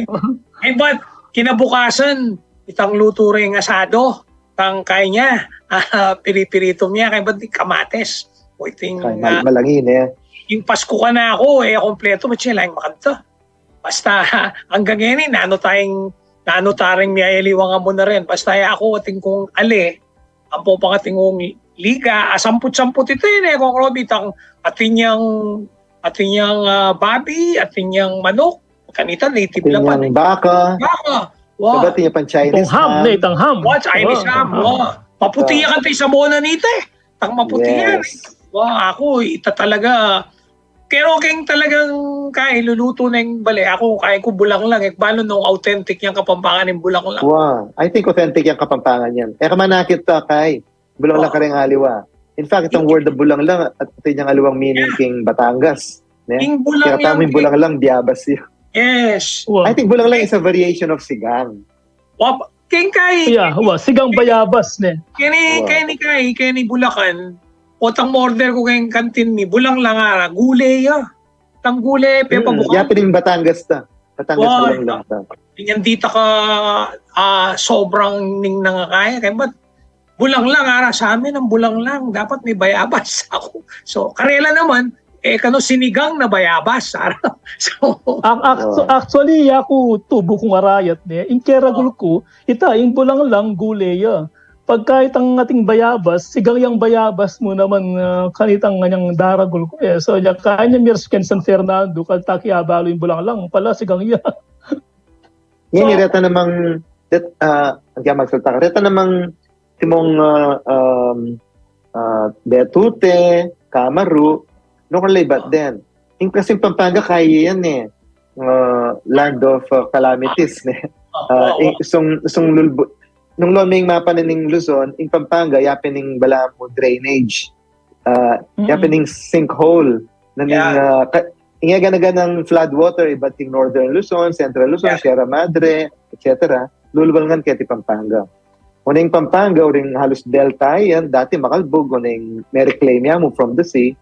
Eh, but, kinabukasan, itang lutu reng asado, tang kanya, ah, piripirito mya, kaya ba't di kamates? O iting, ah, malangin, eh. Ing Pasku ka na aku, eh, kompleto, ba't siya lang makanta? Basta, anggang ngeni, nanu tayang, nanu tareng miyayaliwang amu na rin. Basta, eh, aku, atin kung ale, ampo pang atin kung liga, ah, samput-samput ita, eh, Kong Robby, tang, atin yang, atin yang, ah, babi, atin yang manok, kanita, native la pa, atin yang baka. Baka. Wow. Diba, atin yang pan Chinese ham, ham? Itang ham. Wow, Chinese ham, wow. Maputi ya kanta ing sabon na nita, eh. Tang maputi yan, eh. Wow, aku, ita talaga, Pero keng talagang kai, lulutu na ing bale. Aku, kai ku bulanglang, e ku balu nung authentic yang Kapampangan ing bulanglang. Wa, I think authentic yang Kapampangan yan. E ka manakit ta, kai. Bulanglang kareng aliwa. In fact, itang word na bulanglang, atin yang aliwang meaning king Batangas. Ne? Ing bulang kaya tamu yang ing bulanglang, bayabas ya. Yes. Wa. I think bulanglang is a variation of sigang. Wa, keng kai. Yeah, wa, sigang bayabas, ne? Keni, wa, keni kai, keni Bulacan. Potang order ku keng kantin mi, bulanglang ara, gule ya. Tang gule, pepa buka. Ya, pin ing Batangas ta. Batangas, wa, bulanglang ta. Yan dita ka, ah, sobrang ningnang a kaya. Kaya ba't bulanglang ara sa amin, ang bulanglang, dapat may bayabas ako. So, karela naman, e kanu sinigang na bayabas, ara. So, Ac- actu- actually, aku tubu kung arayat, ne. Ing keragul ku, ita, ing bulanglang gule ya. Pagka itang ating bayabas, sigang yang bayabas mu naman, ah, kanitang nganyang daragul ku, e. So, ya kanya miers keng San Fernando, kalta ke abalu ing bulanglang, pala sigang ya. Ngeni, so, reta namang, det, ah, agya magsalta ka. Reta namang timong, ah, um, ah, Betute, Kamaru, no, kung laibat din. Ing kasing Pampanga, kaya yan e. Ah, land of, ah, calamities, ne? Ah, ing, sung, sung lulbu-, nung luming mapanan ing Luzon, ing Pampanga, yapin ing balamu drainage. Ah, yapin ing sinkhole. Na ning, ah, ka-, ing gana-ganang flood water, ibat king Northern Luzon, Central Luzon, Sierra Madre, et cetera. Lulubal ngan keti Pampanga. Uling Pampanga, uling halus delta yan, dati makalbug, uling me-reclaim ya mu from the sea,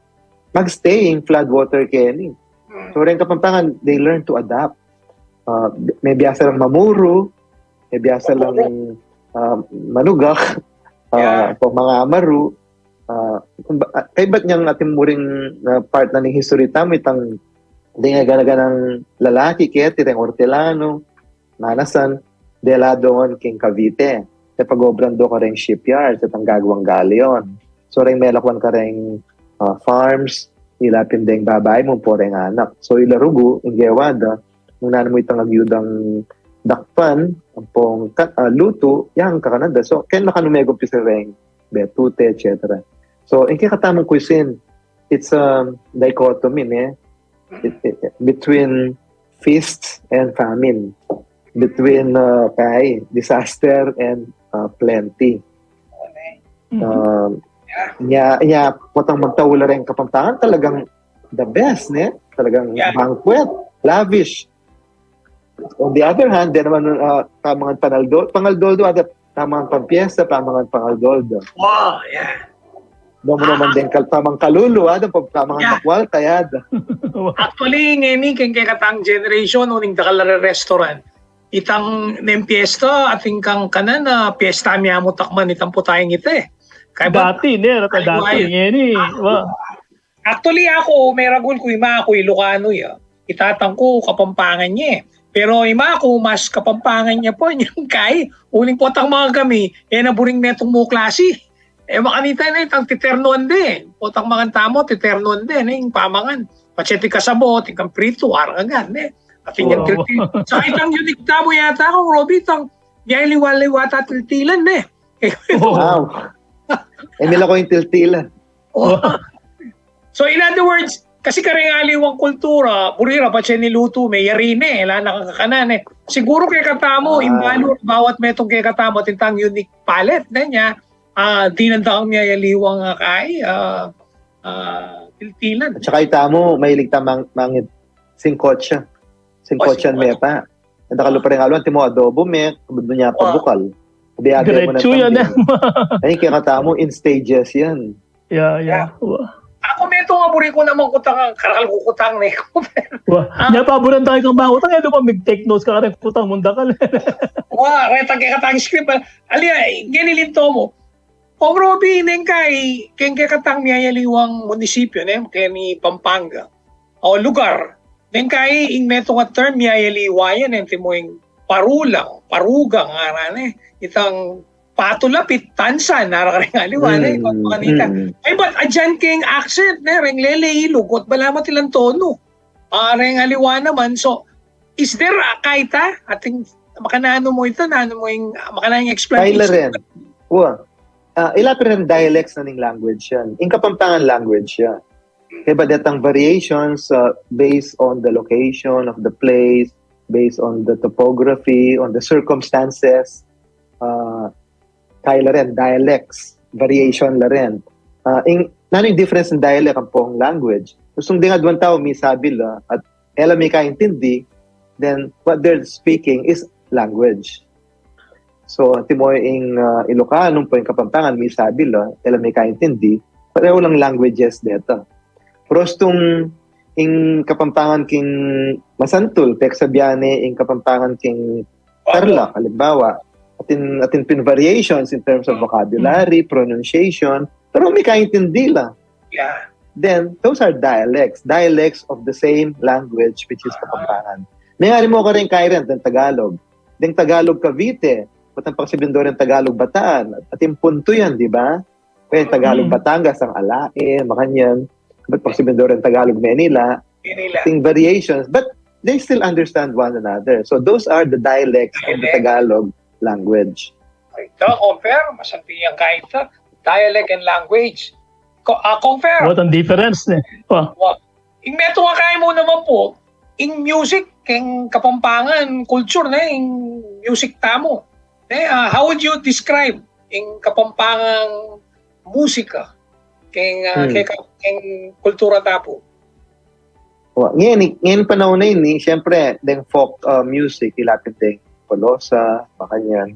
magstay ing flood water keni. So, reng Kapampangan, they learn to adapt. Ah, me biasa lang mamuru, me biasa lang, ah, manugak, ah, pamangamaru, ah, kumba-, ah, kaybat yang atin muring, ah, part na ning history tamu, itang ding gana-ganang lalaki, keti reng ortelano, manasan, dela doon king Cavite. Te pag-obran do kareng shipyard, sa tang gagawang galeon. So, reng melakwan kareng, ah, farms, ila pin deng babai mu, ampo reng anak. So, ila rugu, ing gewa da, nung nanu mu itang agyudang dakpan, ampong ka-, ah, lutu, yang kakanan da. So, kaya na kanu megumpisa reng Betute, et cetera. So, ing kekatamung cuisine, it's a dichotomy, ne? It, it, between feast and famine, between, uh, kay disaster and, uh, plenty. Um, nya, nya, potang magtaula reng Kapampangan, talagang the best, ne? Talagang banquet, lavish. On the other hand, di naman, uh, pamangan panaldol, panaldol do, ada pamangan pampiesta, pamangan panaldol do. Wow, yeah. Domo naman din kal-, pamangkalulu, ada pa-, pamangan makwal, kaya ada. Actually, ngeni, keng kekatang generation, uling dakal a re-restaurant. Itang neng piesta, atin kang kanan a piesta mi amu takman itang putayang ita e. Kaya ba? Dati, ne, rata dati, ngeni, wa. Actually, aku, meragul ku ima ku Ilocano ya. Itatang ku, Kapampangan ya e. Pero ima ku, mas Kapampangan ya pa, yang kay, uling potang mangan kami, e na buring metung mu klasi. E, makanita na itang titernuan de. Potang mangan tamu, titernuan de, ne, ing pamangan. Patse ti kasabot, ing kampritu, arangan, ne. Atin yang tiltil. Saka itang unique tamu yata, Kong Robbie, itang, miyaliwa-liwa ta tiltilan, ne. Wow. E, mila ko ing tiltilan. Oh. So, in other words, kasi kareng aliwang kultura, buri ra, patse nilutu me, yari ne, ala na kang kakanan e. Siguru kekatamu, imbalu, bawat metung kekatamu, atin tang unique palate, ne, nya, ah, dinan da kang miyayaliwang, ah, kai, ah, ah, tiltilan. At saka itamu, mahilig ta mang-, mangit singkotsa. Singkotsa me pa. Anda kalu pa rin kalu, antimo adobo me, kabud nya pa bukal. Diretso yan e. Ay, kekatamu, in stages yan. Yeah, yeah. Aku metung a buri ku naman kutang, karakal ku kutang ne. Wa, nya paburan tamu kang makutang, e, di ba, mig-take notes ka kareng kutang mung dakal. Wa, retang kekatang script, a. Ali, a, ngeni linto mu. Kong Robbie, neng kai, keng kekatang miyayaliwang munisipyo, ne, keni Pampanga. O lugar. Neng kai, ing metung a term, miyayaliwa yan, e, antimo ing parulang, parugang, ngaran, e. Itang patulapit, tansan, ara kareng aliwa, ne, kung kanita. Ay, but adyan keng accent, ne, reng lele, Ilog, at balamat ilang tono. Ah, reng aliwa naman, so, is there a, kaita, atin, makananu mu ita, nanu mu ing, makananu ing explanation? Kailan rin? Wa. Ah, ila pa rin dialects na ning language yan. Ing Kapampangan language yan. Kaya ba detang variations, uh, based on the location of the place, based on the topography, on the circumstances, uh, kaya la rin, dialects, variation la rin. Uh, in, nanu ing difference ng dialect ampong language? Gustong ding aduang tau, misabi la, at e la mikaintindi, then what they're speaking is language. So, antimo ing, uh, Ilocano ampong Kapampangan, misabi la, e la mikaintindi, pareho lang languages deta. Pero gustong ing Kapampangan king Masantul, peksa biya ne ing Kapampangan king Tarlac, halimbawa, atin, atin pin variations in terms of vocabulary, pronunciation, pero mikaintindi la. Yeah. Then, those are dialects. Dialects of the same language, which is Kapampangan. Meyari mu karin kaya rin, deng Tagalog. Deng Tagalog Cavite, ba't ang pagsabihin doon ng Tagalog Bataan? Atin punto yan, di ba? Kaya Tagalog Batangas, ang alae, makanyan. Ba't pagsabihin doon ng Tagalog Manila? Manila. Atin variations, but they still understand one another. So those are the dialects of the Tagalog language. Ito, compare, masanti yan kahit sa dialect and language. Ko, ah, compare. What ang difference ne? Oh. Wa-, ing metung a kaya mu naman po, ing music, keng Kapampangan culture ne, ing music tamu. Ne, ah, how would you describe ing Kapampangan musika? Keng, ah, Hmm. keng, keng kultura tamu. Wa, ngayon, ngayon panahon na ini, siyempre, deng folk, uh, music, ilapit deng Colosa, makanyan.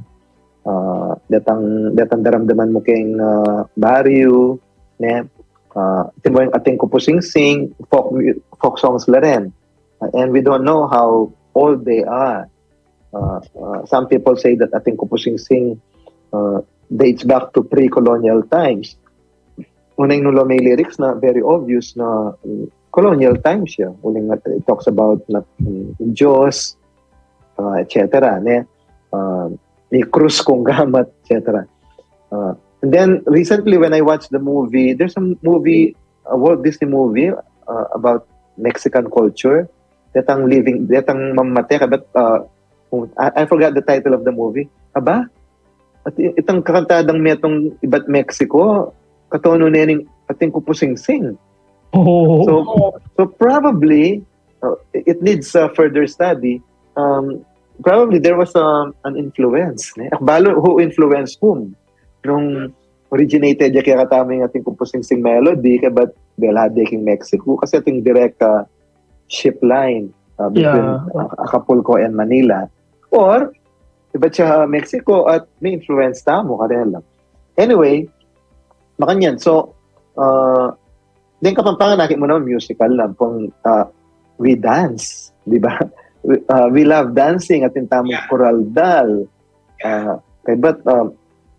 Uh, detang, detang daramdaman mu keng, uh, baryo, ne? Uh, antimo ing Atin Ku Pu Singsing, folk, mu- folk songs la rin. Uh, and we don't know how old they are. Uh, uh, some people say that Atin Ku Pu Singsing, uh, dates back to pre-colonial times. Una ing nung lumamang lyrics na very obvious na, mm, colonial times ya. Uling, uh, it talks about na, mm, Diyos, uh, et cetera, ne? Uh, may krus kung gamat, et cetera. Uh, and then recently when I watched the movie, there's a movie, a Walt Disney movie, uh, about Mexican culture. Detang living, detang mamate ka, but, uh, kung- I, I forgot the title of the movie. Aba? At i- itang kakantadang metung ibat Mexico, katono ne ning Atin Ku Pu Singsing. Oh. So, so probably, uh, it needs, uh, further study. Um, probably there was, um, an influence. Ne? Akbalo, who influenced whom? Nung originated ya kaya katamu ing Atin Ku Pu Singsing melody, kaya ba't dela de king Mexico? Kasi atin direct, uh, ship line, uh, between, Yeah. uh, Acapulco and Manila. Or, ibat ya Mexico at may influence tamu karela. Anyway, makanyan. So, uh, deng Kapampangan, nakit mu naman musical na kung, uh, we dance, di ba? We, uh, we love dancing, atin tamung Yeah. kuraldal. Uh, kaya ba't, uh,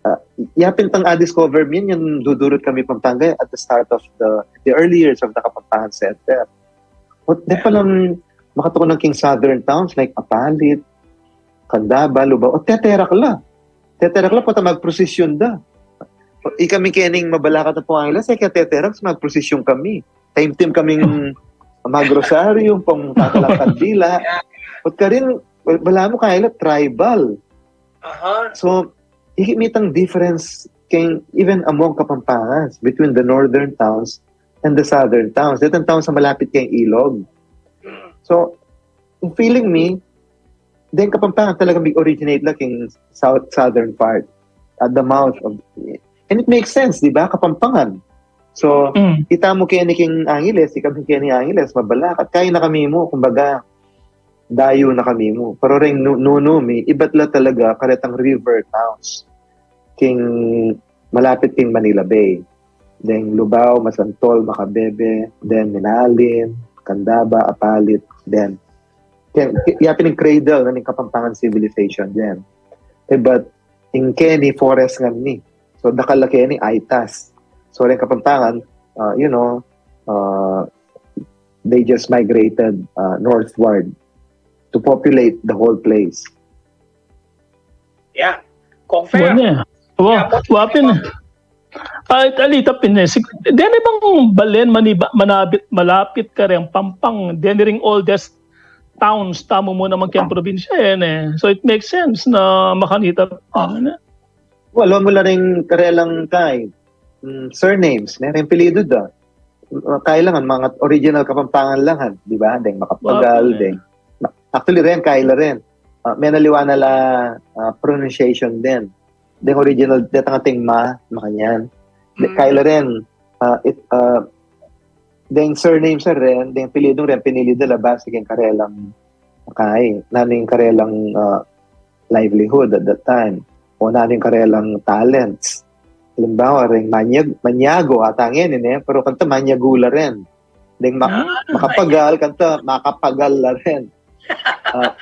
uh, yapin tang a-discover mi, yung dudurut kami Pampanga at the start of the, the early years of the Kapampangan Center. At di palang makatuknang king southern towns like Apalit, Candaba, Lubao, o teterak la. Teterak la, pota magprosesyon da. O, ikami kening mabalakat ampong Angeles, e kaya teterak, magprosesyon kami. Taimtim kaming magrosaryo, pang tatalang kandila. At karin, balamu kaya la tribal. Aha. So, ikit mi itang difference keng, even among Kapampangans, between the northern towns and the southern towns. Detang towns a malapit keng ilog. So, in feeling mi, deng Kapampangan talaga mag-originate la keng south, southern part, at the mouth of, and it makes sense, di ba? Kapampangan. So, Mm. itamu keni king Angeles, ikami keni Angeles, mabalakat. Kaya na kami mu, kumbaga, dayu na kami mu. Pero reng nu-, nunu mi, ibat la talaga karetang river towns. King malapit king Manila Bay. Then Lubao, Masantol, Macabebe, then Minalim, Candaba, Apalit, then, then, yapin ing cradle na ning Kapampangan civilization then. Eh, but ing keni forest ngan ni. So, dakal la keni, Aytas. So, reng Kapampangan, uh, you know, uh, they just migrated, uh, northward to populate the whole place. Yeah. Kong Fer. Wa ne. Wa, Yeah, but- wa pin. Ay, alita pin e. Si, deni bang balen maniba-, manabit, malapit kareng Pampang, deni ring oldest towns tamu mu naman keng probinsya, e, ne? So it makes sense na makanita, ano, ne? Well, alam mu la ring karelang kay, mm, surnames, ne? Reng apelyidu da. Kailangan mga original Kapampangan lang, ha, di ba? Deng makapagal, deng, actually, ren, kaila ren. Ah, menaliwa na la, ah, pronunciation din. Deng original, detang ating ma, makanyan. De, kaila ren, ah, it, ah, deng surname sa ren, deng apelyidu ren, pinili da la base keng karelang kai, nanu ing karelang, ah, livelihood at that time, o nanu ing karelang talents. Halimbawa, ring Manyag-, Manyago, ata ngeni, ne? Pero kanta Manyago la rin. Deng ma-, makapagal, kanta makapagal la rin. Ah,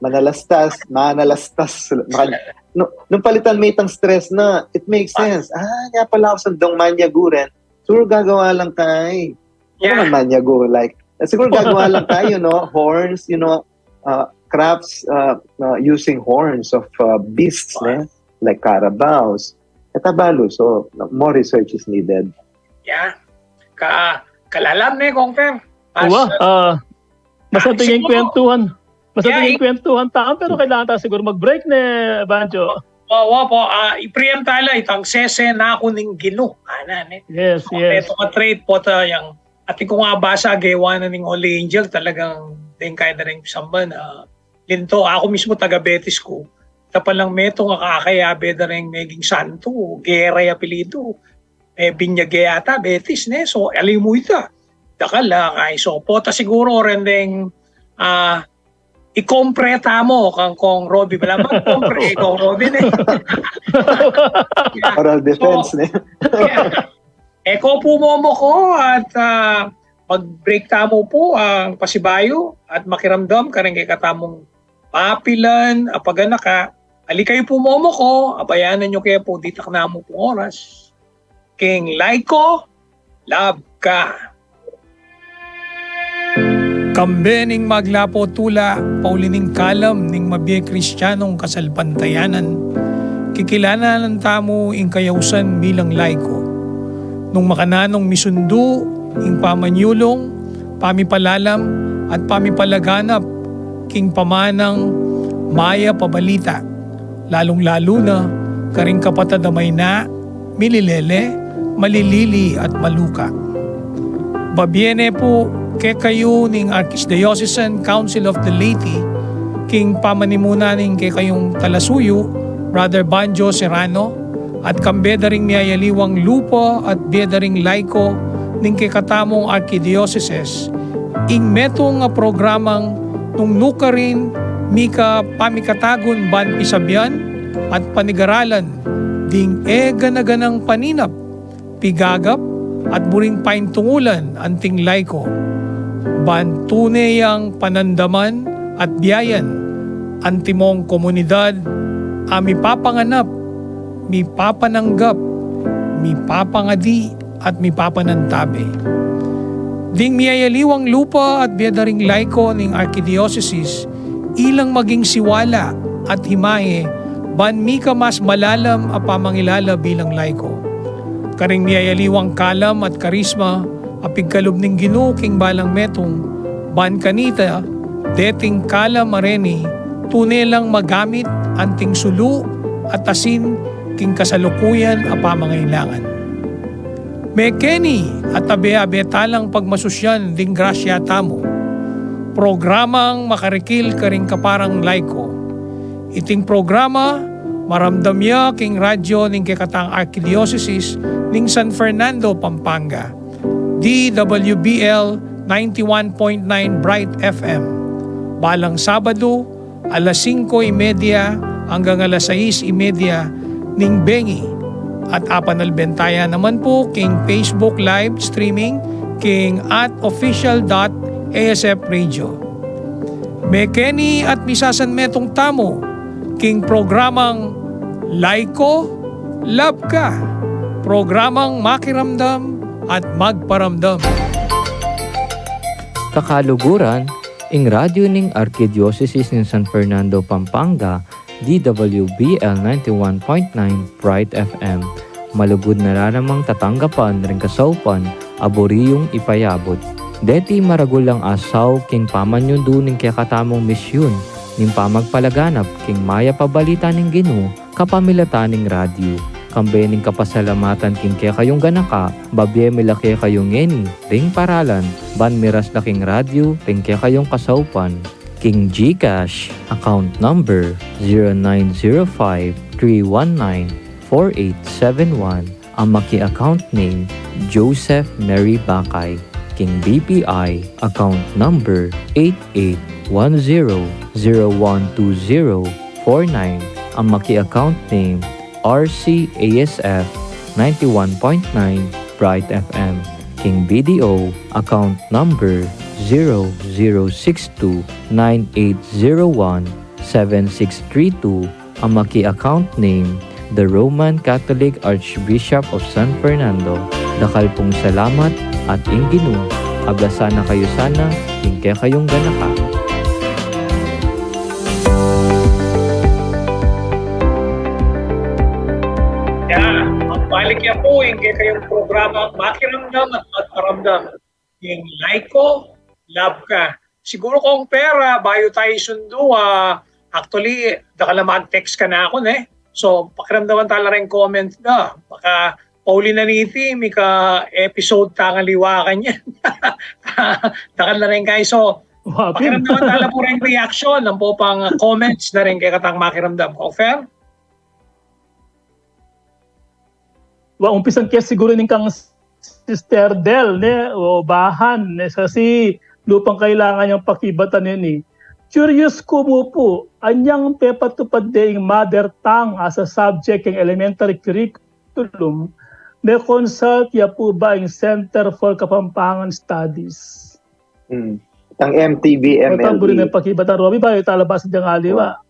manalastas, manalastas. Maka-, nu-, nung palitan me itang stress na, it makes sense. Ah, kaya pala ako sundong Manyago rin. Siguro gagawa lang tayo. Ano man Manyago, like, siguro gagawa lang tayo, no? Horns, you know, uh, crafts, uh, uh, using horns of, uh, beasts, ne? Like carabaos. At abalu, so more research is needed. Yeah. Ka, kalalam ne, Kong Fer. Uwa, ah, basta tingin kwentuhan. Basta tingin kwentuhan tayo, pero kailangan tayo siguro mag-break ne, Banjo. Oo po, ah, i-preempt tayo la, itang sese na ku ning Ginu. Ana, ne? Yes, yes. Ito ka trait po ta yang, atin kung abasa, gewa na ning Holy Angel, talagang deng kaya na rin samban, ah, linto. Aku mismu taga Betis ku. Tapalang metung a kakayabe da rin meging santo, Gera ya apelyidu. Eh, Binyage yata, Betis, ne? So, alimu ita. Dakal, ah, kay so, pota siguro rin deng, ah, ikompre tamu kang Kong Robbie. Bala man, kompre, Kong Robbie, ne? Oral defense, ne? Yeah. E ko pu momo ko at, ah, mag-break tamu pu, ah, pasibayu at makiramdam karing kekatamung mapilan a paganaka. Ali kayu pu momo ko, abayanan yu ke pu ditak namu pung oras. King Laiko, Lab Ka. Kambe ning maglapo tula, pauli ning kalam ning mabie Kristianong kasalpantayanan, kikilalanan tamu ing kayausan bilang laiko. Nung makananung misundu ing pamanyulung, pamipalalam, at pamipalaganap king pamanang mayap a balita, lalung-lalu na karing kapatad a maina, mililele, malilili, at maluka. Babie ne pu kekayu ning Archdiocesan Council of the Laity, king pamanimuna ning kekayung talasuyu, Brother Banjo Serrano, at kambe da ring miyayaliwang lupa at bie da ring laiko ning kekatamung arkidiosesis, ing metung a programang nung nukarin mika pamikatagun ban pisabian at panigaralan ding e gana-ganang paninap, pigagap, at buring paintungulan anting laiko. Ban tune yang panandaman at biayan antimong komunidad a mipapanganap, mipapananggap, mipapangadi, at mipapanantabe. Ding miyayaliwang lupa at bie da ring laiko ning arkidiosesis, ilang maging siwala at himaye ban mika mas malalam a pamangilala bilang laiko. Karing miyayaliwang kalam at karisma a pigkalub ning Ginu king balang metung, ban kanita, deting kalam a reni, tune lang magamit anting sulu at asin king kasalukuyan a pamangailangan. Mekeni at abe-abe talang pagmasusyan ding grasya tamu. Programang makarikil karing kaparang laiko. Iting programa, maramdam ya king radyo ning kekatang Arkidiosesis ning San Fernando, Pampanga, D W B L ninety-one point nine Bright F M. Balang Sabado, alas singko y media anggang alas sais y media ning bengi. At apanalbentayan naman pu king Facebook live streaming king at official dot A S F radio. Mekeni at misasanmetung tamu king programang Laiko Lab Ka, programang makiramdam at magparamdam. Kakaluguran, ing radyo ning Arkidiosesis ning San Fernando, Pampanga, D W B L ninety-one point nine Bright F M, malugud na la namang tatanggapan ring kasaupan a buri yung ipayabut. Deti maragul lang asaw king pamanyundu ning kekatamung misyun ning pamagpalaganap king mayap a balita ning Ginu kapamilatan ning radyo. Kambe ning kapasalamatan king kekayung ganaka, babie mi la kekayu ngeni ding paralan ban miras la king radyu king kekayung kasaupan. King GCash, account number zero nine zero five three one nine four eight seven one, a maki-account name Joseph Mary Bakay. King BPI, account number eight eight one zero zero one two zero four nine, a maki-account name RCASF ninety-one point nine Bright FM. King BDO, account number zero zero six two nine eight zero one seven six three two, a maki-account name, the Roman Catholic Archbishop of San Fernando. Dakal pung salamat at ing Ginu agasana kayu sana king kekayung ganaka. Ya, magbalik ya pu ing kekayung programa, Makiramdam at Magparamdam. King Like Ko, Love Ka. Siguru, Kong Fer, bayu tayu isundu, ah, actually, dakal na mag-text kanaku, ne? So, pakiramdaman tala ring comment da. Baka pauli na niti, mika-episode tang aliwa kanyan. Dakal na rin kayu. So, pakiramdaman tala pu ring reaction, ampo pang comments na rin kekatang Makiramdam, Kong Fer. Wa, umpisan ke siguru ning kang Sister Del, ne, o bahan, ne, kasi lupang kailangan yang pakibatan yan, e. Curious ku mu pu, anyang pepatupad de ing mother tongue as a subject king elementary curriculum, me-consult ya pu ba ing Center for Kapampangan Studies? Hmm. Tang MTBMLE. Pwede buri ne pakibatan, Robbie, ba? Itala ba sa diyang aliwa?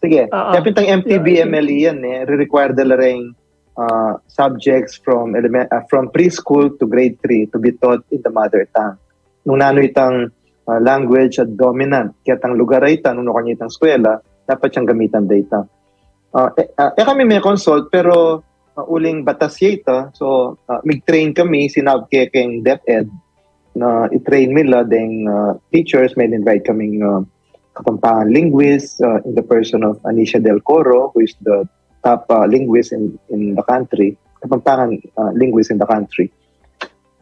Sige. Ah, ah. Kaya pintang MTBMLE yan, e. Re-require da la ring, ah, subjects from elemen-, ah, from preschool to grade three to be taught in the mother tongue. Nung nanu itang, ah, language a dominant ketang lugar a ita, nung nukarin itang eskwela, dapat yang gamitan da ita. Ah, e, ah, e kami me-consult, pero, ah, uling batas ya ita, so, ah, mig-train kami, sinabi ke keng DepEd, na i-train mi la deng, ah, teachers, me-invite kaming, ah, Kapampangan linguist, ah, in the person of Anicia Del Coro, who is the top, ah, linguist in, in the country, Kapampangan, ah, linguist in the country.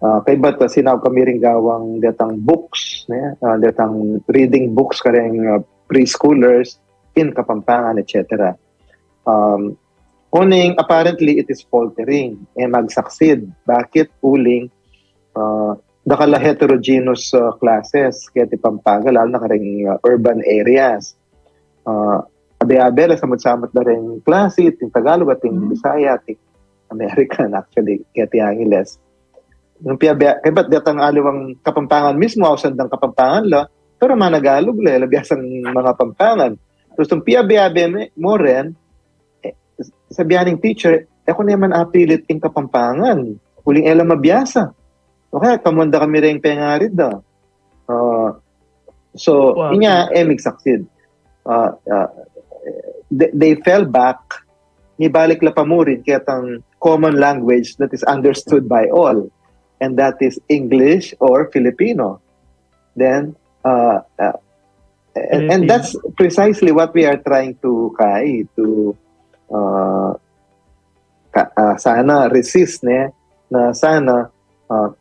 Ah, kaybat, ah, sinabi kami ring gawang detang books, ne? Ah, detang reading books kareng, ah, preschoolers in Kapampangan, et cetera. Um, uling, apparently, it is faltering. E mag-succeed. Bakit? Uling, ah, dakal a heterogeneous, ah, classes keti Pampanga, lalu na kareng, ah, urban areas. Ah, abe-abe la, samut-samut la ring klase, ating Tagalog, ating Bisaya, ating American, actually, keti Angeles. Nung piabe-, kaybat detang aliwang Kapampangan mismu, ausan dang Kapampangan la, pero managalug la, e la biasang mangapampangan. Tapos nung piabe-abe me-, mu rin, e, sabi ning teacher, e ku ne man apilit ing Kapampangan, uling e la mabiasa. O kaya, kamuan da kami ring pengarid da. Ah, so, inya, e mig-succeed. Ah, ah, they, they fell back, mibalik la pa mu rin ketang common language that is understood by all, and that is English or Filipino. Then, uh, uh, and, and that's precisely what we are trying to, kay, to, uh, ka, ah, sana resist, ne, na sana, ah,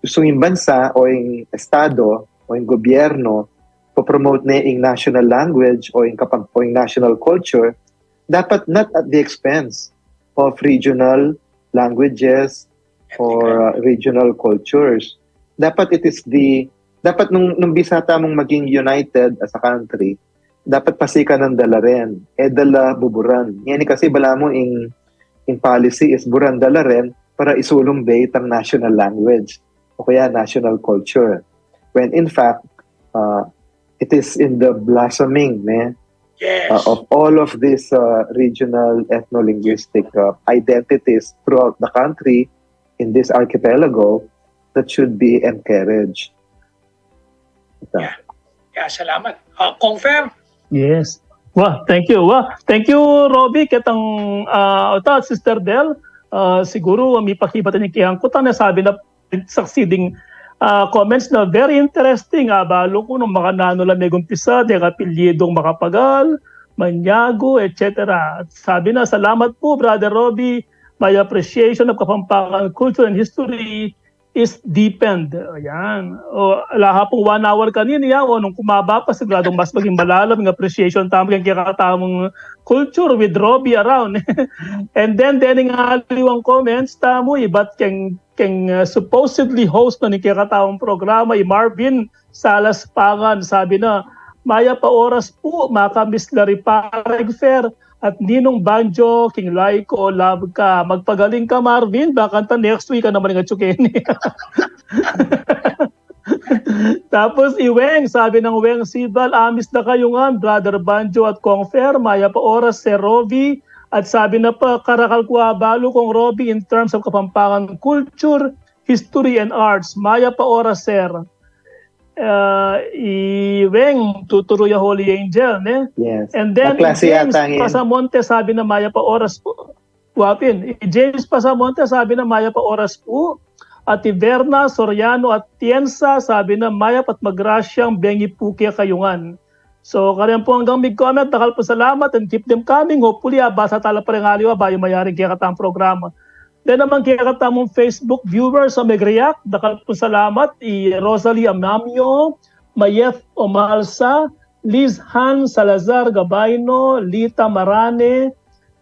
gustu ning bansa o ing estado o ing gobyerno, po-promote ne ing national language o ing kapam-, o ing national culture, dapat not at the expense of regional languages or, uh, regional cultures. Dapat it is the, dapat nung, nung bisa tamung maging united as a country, dapat pasikanan da la rin, e da la buburan. Ngeni kasi balamu ing, ing policy is buran da la rin para isulung de itang national language o kaya national culture. When in fact, uh, it is in the blossoming, ne, uh, of all of these, uh, regional ethno-linguistic, uh, identities throughout the country, in this archipelago, that should be encouraged. Ito. Yeah. Yeah, salamat. Ah, Kong Fer? Yes. Wa, thank you. Wa, thank you, Robbie, ketang, ah, uta, Sister Del. Ah, siguru, mipakibatan ing kekang kutang, ne, sabi na succeeding, ah, comments na very interesting. Ah, balu ku nung makananu la megumpisa, deng apelyidung makapagal, Maniago, et cetera. At sabi na, "Salamat po, Brother Robbie. My appreciation of Kapampangan culture and history is deepened." Ayan. O, laha pong one hour kanini, ya, o nung kumaba pa, siguradong mas maging malalam ing appreciation tamu keng kekatamung culture with Robbie around. And then, dening aliwang comments tamu, ibat keng, keng, uh, supposedly host na ning kekatamung programa, i Marvin Salas Pangan, sabi na, "Mayap a oras pu, makamiss la ri Pareng Fer at Ninong Banjo, king Laiko, love ka." Magpagaling ka, Marvin, bakanta next week ka naman nga tsuke ni. Tapos, i Weng, sabi nang Weng Sibal, "Amis na kayu ngan, Brother Banjo at Kong Fer, mayap a oras, Sir Rovi." At sabi na pa, "Karakal ku abalu, Kong Rovi, in terms of Kapampangan culture, history, and arts. Mayap a oras, sir." Uh, i Weng, tuturu ya Holy Angel, ne? Yes. And then, i Kaklase James yata yun. Pasamonte, sabi na, "Mayap a oras pu." Wapin, i James Pasamonte, sabi na, "Mayap a oras pu." At i Verna Soriano Atienza, sabi na, "Mayap at magrasyang bengi pu kekayu ngan." So, karin pu anggang mig-comment, dakal pu salamat and keep them coming. Hopefully, ah, basa tala pa rin aliwa bayu mayaring kekatamung programa. Then naman kekatamung Facebook viewers a meg-react, dakal pu salamat, i Rosalie Amamio, Mayeth Omalsa, Liz Han Salazar Gabaino, Lita Marane,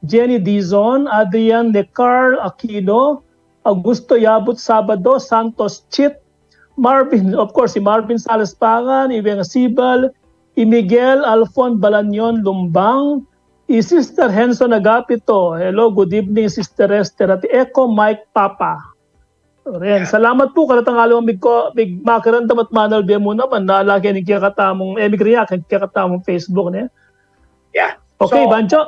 Jenny Dizon, Adrian Necar Aquino, Augusto Yabut Sabado, Santos Chit, Marvin, of course, si Marvin Salas Pangan, i Weng Sibal, i Miguel Alfon Balanyon Lumbang, i Sister Henson Agapito. Hello, good evening, Sister Esther. At Echo Mike Papa. Ren, salamat pu, karetang aliwang mig-, mig-, makiramdam at manalbe mu naman, nalage ning kekatamung, eh, mig-react, kekatamung Facebook, ne? Yeah. Okay, So, Bancho.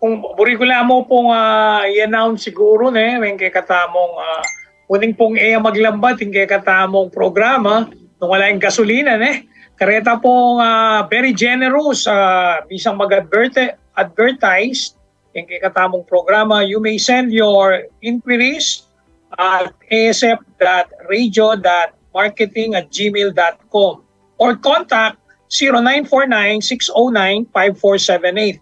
Kung buri ku la mu pung, ah, i-announce siguru, ne, ring kekatamung, ah, uling pung e maglambat ing kekatamung programa, nung wala ing gasolina, ne. Kareta pung, ah, very generous, ah, bisang mag-advert-, advertise ing kekatamung programa, you may send your inquiries at A S F dot radio dot marketing at gmail dot com or contact zero nine four nine, six oh nine, five four seven eight.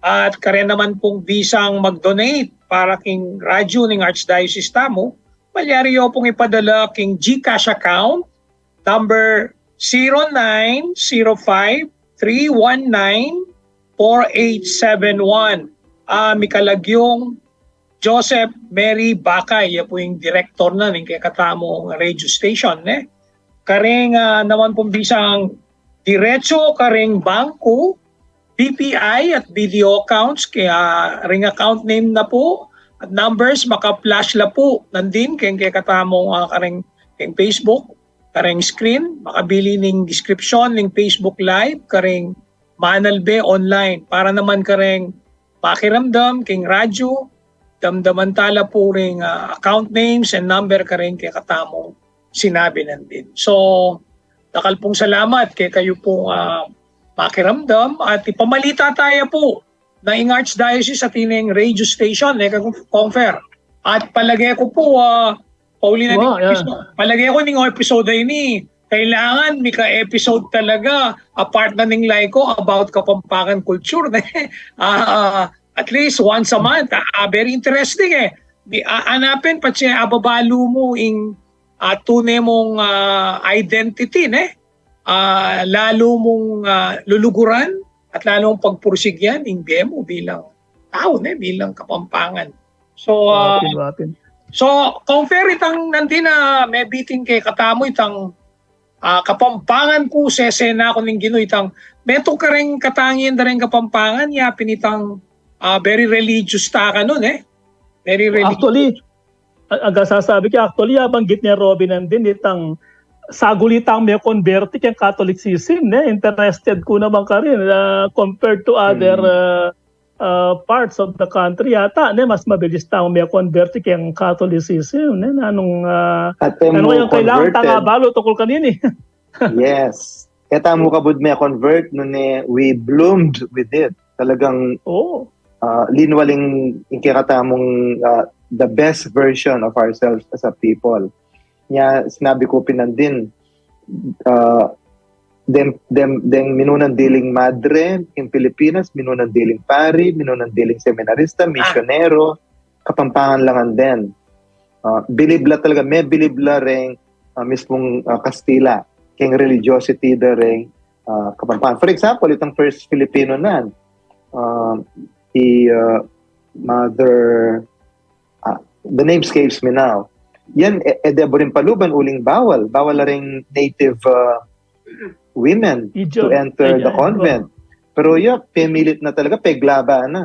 At karen naman pung bisang mag-donate para king radyo ning Archdiocese tamu, malyari yo pung ipadala king GCash account number zero nine zero five three one nine four eight seven one. Ah, mikalagyung Joseph Mary Bacay, ya pu ing direktor na ning kekatamung radio station, ne? Karing, ah, naman pung bisang diretso karing bangku, B P I at B D O accounts, kaya ring account name na pu at numbers, maka-flash la pu nandin keng kekatamung, ah, karing, keng Facebook, karing screen, makabili ning description ning Facebook Live, karing Manalbe Online, para naman karing pakiramdam king radyo, damdaman tala pu ring, ah, account names and number karing kekatamung sinabi nandin. So, dakal pung salamat kekayu pung, ah, pakiramdam at ipamalita taya pu na ing Archdiocese atin ing radio station, ne, Kong Fer. At palage ku pu, ah, pauli na ning episode, palage ku ning episode ini, kailangan mika-episode talaga, apart na ning Laiko, about Kapampangan culture, ne? Ah, at least once a month. Ah, very interesting, eh. Di, ah, anapin, patse ababalu mu ing, ah, tune mung, ah, identity, ne? Ah, lalu mung, ah, luluguran at lalu mung pagpursigyan ing bie mu bilang tau, ne? Bilang Kapampangan. So, ah, Wapin, wapin. So, Kong Fer, itang nandin na mebitin kekatamu itang, ah, Kapampangan ku, sese na ku ning Ginu, itang metung kareng katangian da reng Kapampangan, ya pin itang, ah, very religious ta kanu, eh. Very religious. Actually, a-, ang sasabi ko, actually, abanggit ni Robby nandin, itang sagulitang me-convert keng Catholicism, ne? Interested ku naman karin, ah, compared to other, ah, ah, parts of the country yata, ne, mas mabilis tang me-convert keng Catholicism, ne, nanung, ah, At e nanu mu kayang kailangan converted. Tang abalu tungkol kanini? Yes. Kaya tamu kabud me-convert, nune we bloomed with it. Talagang Oo. ah, linwaling ing kekatamung, ah, the best version of ourselves as a people. Nya, sinabi ku pin nandin, ah, dem, dem, deng minunang diling madre king Pilipinas, minunang diling pari, minunang diling seminarista, misyonero, Kapampangan la ngan den. Ah, bilib la talaga, mebilib la reng, ah, mismung, ah, Kastila, keng religiosity da reng, ah, Kapampangan. For example, itang first Filipino nan, ah, i, ah, Mother, ah, the name escapes me now. Yan, e, e de buring paluban uling bawal. Bawal la reng native, ah, women to enter the convent. Pero ya, pemilit na talaga, peglaban na.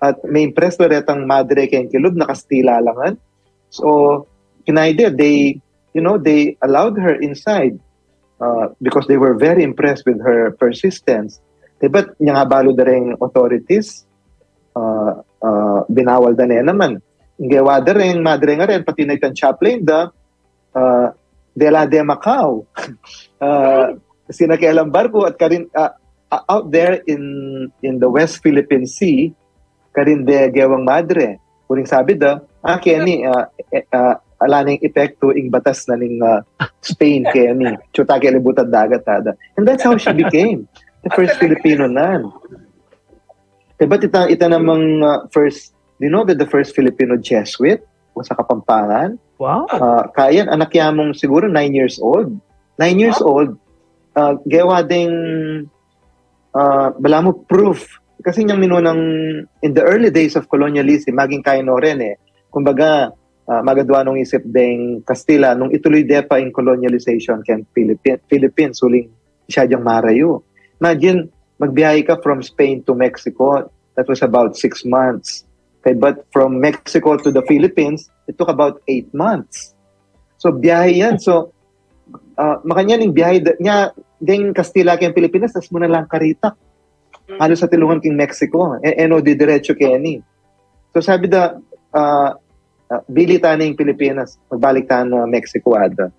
At me-impress la retang madre keng kilub na Kastila la ngan. So, kinayde, they, you know, they allowed her inside, uh, because they were very impressed with her persistence. Diba't nyang abalu da reng authorities, uh, uh, binawal da ne naman. Ing gewa da reng madre ngaren, pati na itang chaplain da, uh, dela de Macau. Uh, sinakelang barku at karin, uh, uh, out there in, in the West Philippine Sea, karin de gewang madre. Uling sabi da, ah, keni, ah, e, ah, ala neng epektu ing batas na ning, ah, Spain keni. Tsuta ke libutan dagat, ha, da. And that's how she became the first Filipino nun. Diba't ita, ita namang, ah, first, do you know that the first Filipino Jesuit was a Kapampangan? Wow. Ah, kayan, anak ya mung siguro nine years old. Nine years old, ah, gewa deng, ah, balamu proof. Kasi nyang minunang, in the early days of colonialism, maging kaino rin e. Kumbaga, ah, magadwa nung isip deng Kastila, nung ituloy de pa ing colonialization keng Philippi-, Philippines, uling sya dyang marayu. Imagine, magbiyahe ka from Spain to Mexico, that was about six months. Okay, but from Mexico to the Philippines, it took about eight months. So, biyahe yan. So, ah, makanyan ing biyahe da, nya, deng Kastila keng Pilipinas, tas mu na lang karitak. Halos atilungan keng Mexico. E, e no didiretso keni. So, sabi da, ah, ah, bili ta na ing Pilipinas. Magbalik ta na Mexico, ada.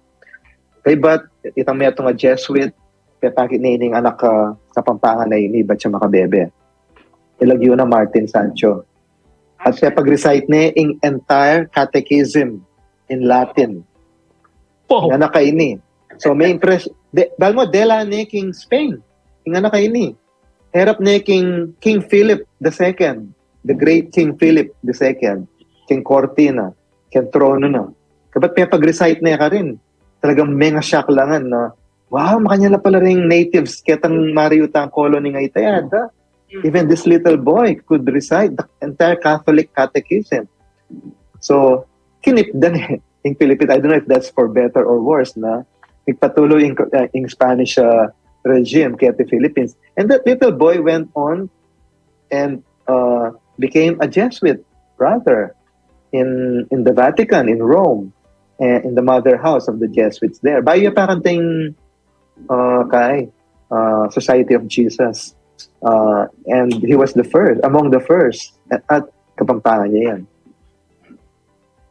Kaybat, itang metung a Jesuit, pepakit ne ining anak a Kapampangan a ini, ibat ya makabebe. Ilagyu na Martin Sancho. At pepag-recite ne ing entire catechism in Latin. Wow. Ing anak a ini. So, me-impress, de, balamu, dela ne king Spain. Ing anak a ini. Herap ne king King Philip the second, the great King Philip the second, king korte na, king trono na. Kaybat pepag-recite ne karin. Talagang menga-shock la ngan na, wow, makanyan la pala ring natives, ketang marayu tang colony ngeni, ada. Even this little boy could recite the entire Catholic Catechism. So, kinip da ne ing Philippines. I don't know if that's for better or worse na. Nagpatuloy ing, uh, ing Spanish, uh, regime keti Philippines. And that little boy went on and, uh, became a Jesuit brother in, in the Vatican, in Rome, and in the mother house of the Jesuits there. Bayu ya pa kanting, uh, kay, uh, Society of Jesus. Uh, and he was the first, among the first. At, at Kapampangan ya yan.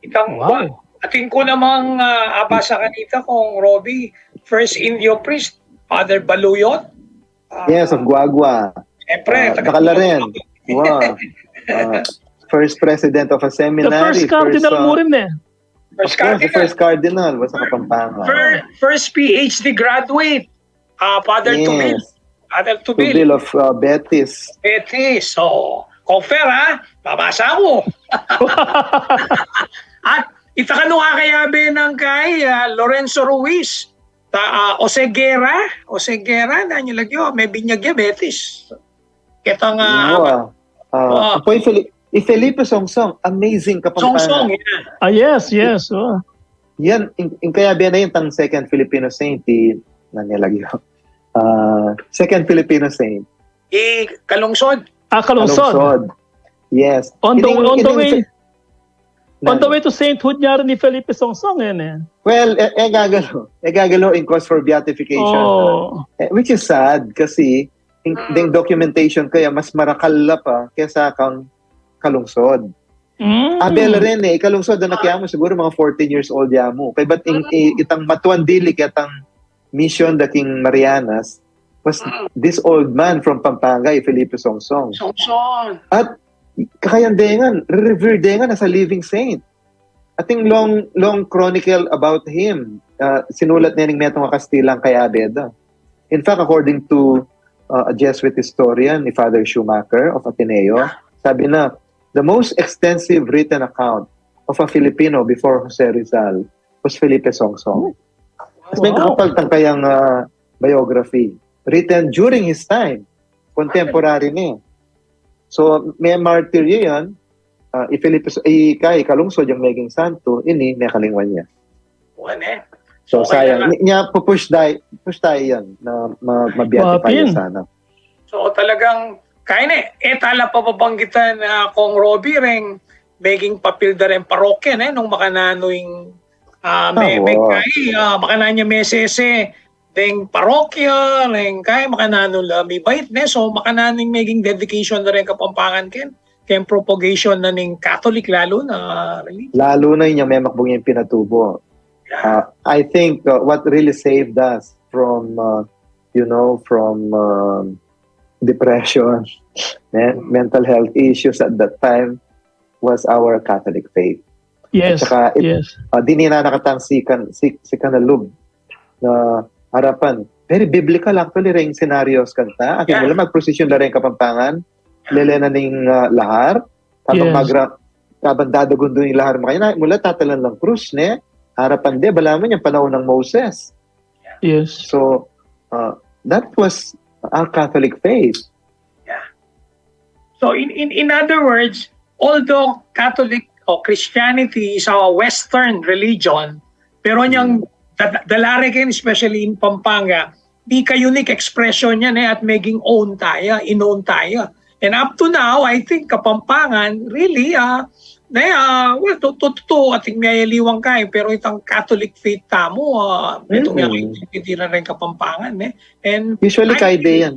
Itang, wow. Atin ku namang, ah, abasa kanita, Kong Robbie, first Indio priest, Father Baluyot. Ah, yes, of Guagua. Siyempre, ah, taga Bacal la rin. Wow. Ah, first president of a seminary. The first cardinal, first, ah, mu rin e. First cardinal. Of course, the first cardinal was a Kapampangan. Fir-, first P H D graduate. Ah, Father Tubil. Yes. Father Tubil. Tubil of, uh, Betis. Betis. So, Kong Fer, ha? Babasa ku. At ita kanu kakayabe nang kay, ah, Lorenzo Ruiz. Ta, ah, Oseguera. Oseguera, nanyu lagyu? Me binyag ya Betis. Ketang, ah, ah, ah, apo i Feli-, i Felipe Songsong. Amazing Kapampangan. Songsong, yeah. Ah, yes, yes. Oh. Yan, ing, ing kayabe na yan, itang second Filipino saint, i, nanyu lagyu? Ah, second Filipino saint. I Calungsod. Ah, Calungsod. Calungsod. Yes. On the, on the way, on the way to sainthood na rin i Felipe Songsong, e, ne? Well, e, e gagalo. E gagalo ing cause for beatification. Oh. Eh, which is sad kasi ing, deng documentation kaya mas marakal la pa kesa kang Calungsod. Mm. Abe la rin e, i Calungsod, anak ya mu, siguro mga fourteen years old ya mu. Kaybat ing, i, itang matuang dili ketang mission da king Marianas was this old man from Pampanga, i Felipe Songsong. Songsong. At kakayan de ngan, revere de ngan as a living saint. Ating long, long chronicle about him, ah, sinulat ne ning metung a Kastilang kayabe da. In fact, according to uh, a Jesuit historian, ni Father Schumacher of Ateneo, sabi na, the most extensive written account of a Filipino before Jose Rizal was Felipe Song Song. Mas may Wow. kakapal tang kayang uh, biography written during his time, contemporary ni. So, may martir yan, uh, i Felipe, i kay kalungsod yang meging santo, ini mekalingwan ya. Wan eh. So, Okay sayang. na. Ni- Niya, pupush tayo, push tayo yan na ma- ma-beatify Wapin. Sana. So talagang, kaya ne, e tala pa babanggitan na Kong Robbie reng meging papil da reng parokya ne, nung makananu ing, ah, Ah, me, wow. kay, ah, makananu ya mesese, deng parokya, reng kay, makananu la mibait ne, so makananu ing meging dedication da reng Kapampangan ken, ken propagation na ning Catholic lalu na religion. Lalo na yun yung memakbong yung pinatubo. Uh, I think uh, what really saved us from, uh, you know, from um, depression, men- mental health issues at that time was our Catholic faith. Yes, At saka, it- yes. Uh, di nina nakatang si kan si, si kanalub na arapan. Very biblical actually ring scenarios kanta. Atin Yeah. Mula magprosesyon na rin Kapampangan, lele na ning uh, lahar, habang Yes. magra, habang dadagun doon yung lahar makanya, mula tatalan lang krus, ne? Harapan de, bala mo yung panahon ng Moses. Yes. So, uh, that was our Catholic faith. So in, in, in other words, although Catholic o Christianity is a Western religion, pero niyang da- dala reken, especially in Pampanga, di ka unique expression yan eh, at maging own tayo, inown tayo. And up to now, I think Kapampangan, really, ah, na, ah, well, to, to, to, to, ating may aliwang kayo, pero itang Catholic faith tamu, ah, itong Mm. yung hindi na rin Kapampangan, eh. And Usually, I- kay de yan.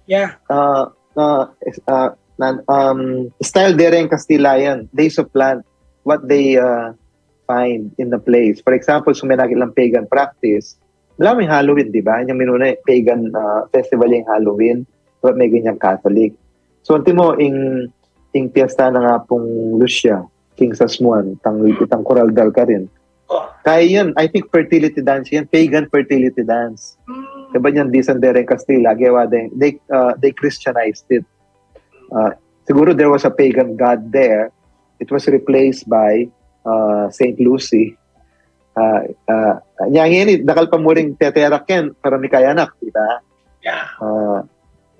Yeah. Uh, uh, uh, nan- um, style de rin Kastila yan. They supplant what they uh, find in the place. For example, sumenagit lang pagan practice. Wala may Halloween, di ba? Yung minuna, pagan uh, festival yung Halloween. Pero may ganyang Catholic. So, anti mo, ing, ing piyesta na nga pong Lucia, King Sasmuan, tang, itang Corral del Carmen. Oh. Kaya yan, I think fertility dance yan, pagan fertility dance. Mm. Diba yan, di sandere Kastila, gawa din, they, uh, they Christianized it. Uh, siguro there was a pagan god there. It was replaced by uh, Saint Lucy. Uh, uh, nya ngeni, dakal pa muring teterak yan, para mikayanak, di ba? Yeah. Uh,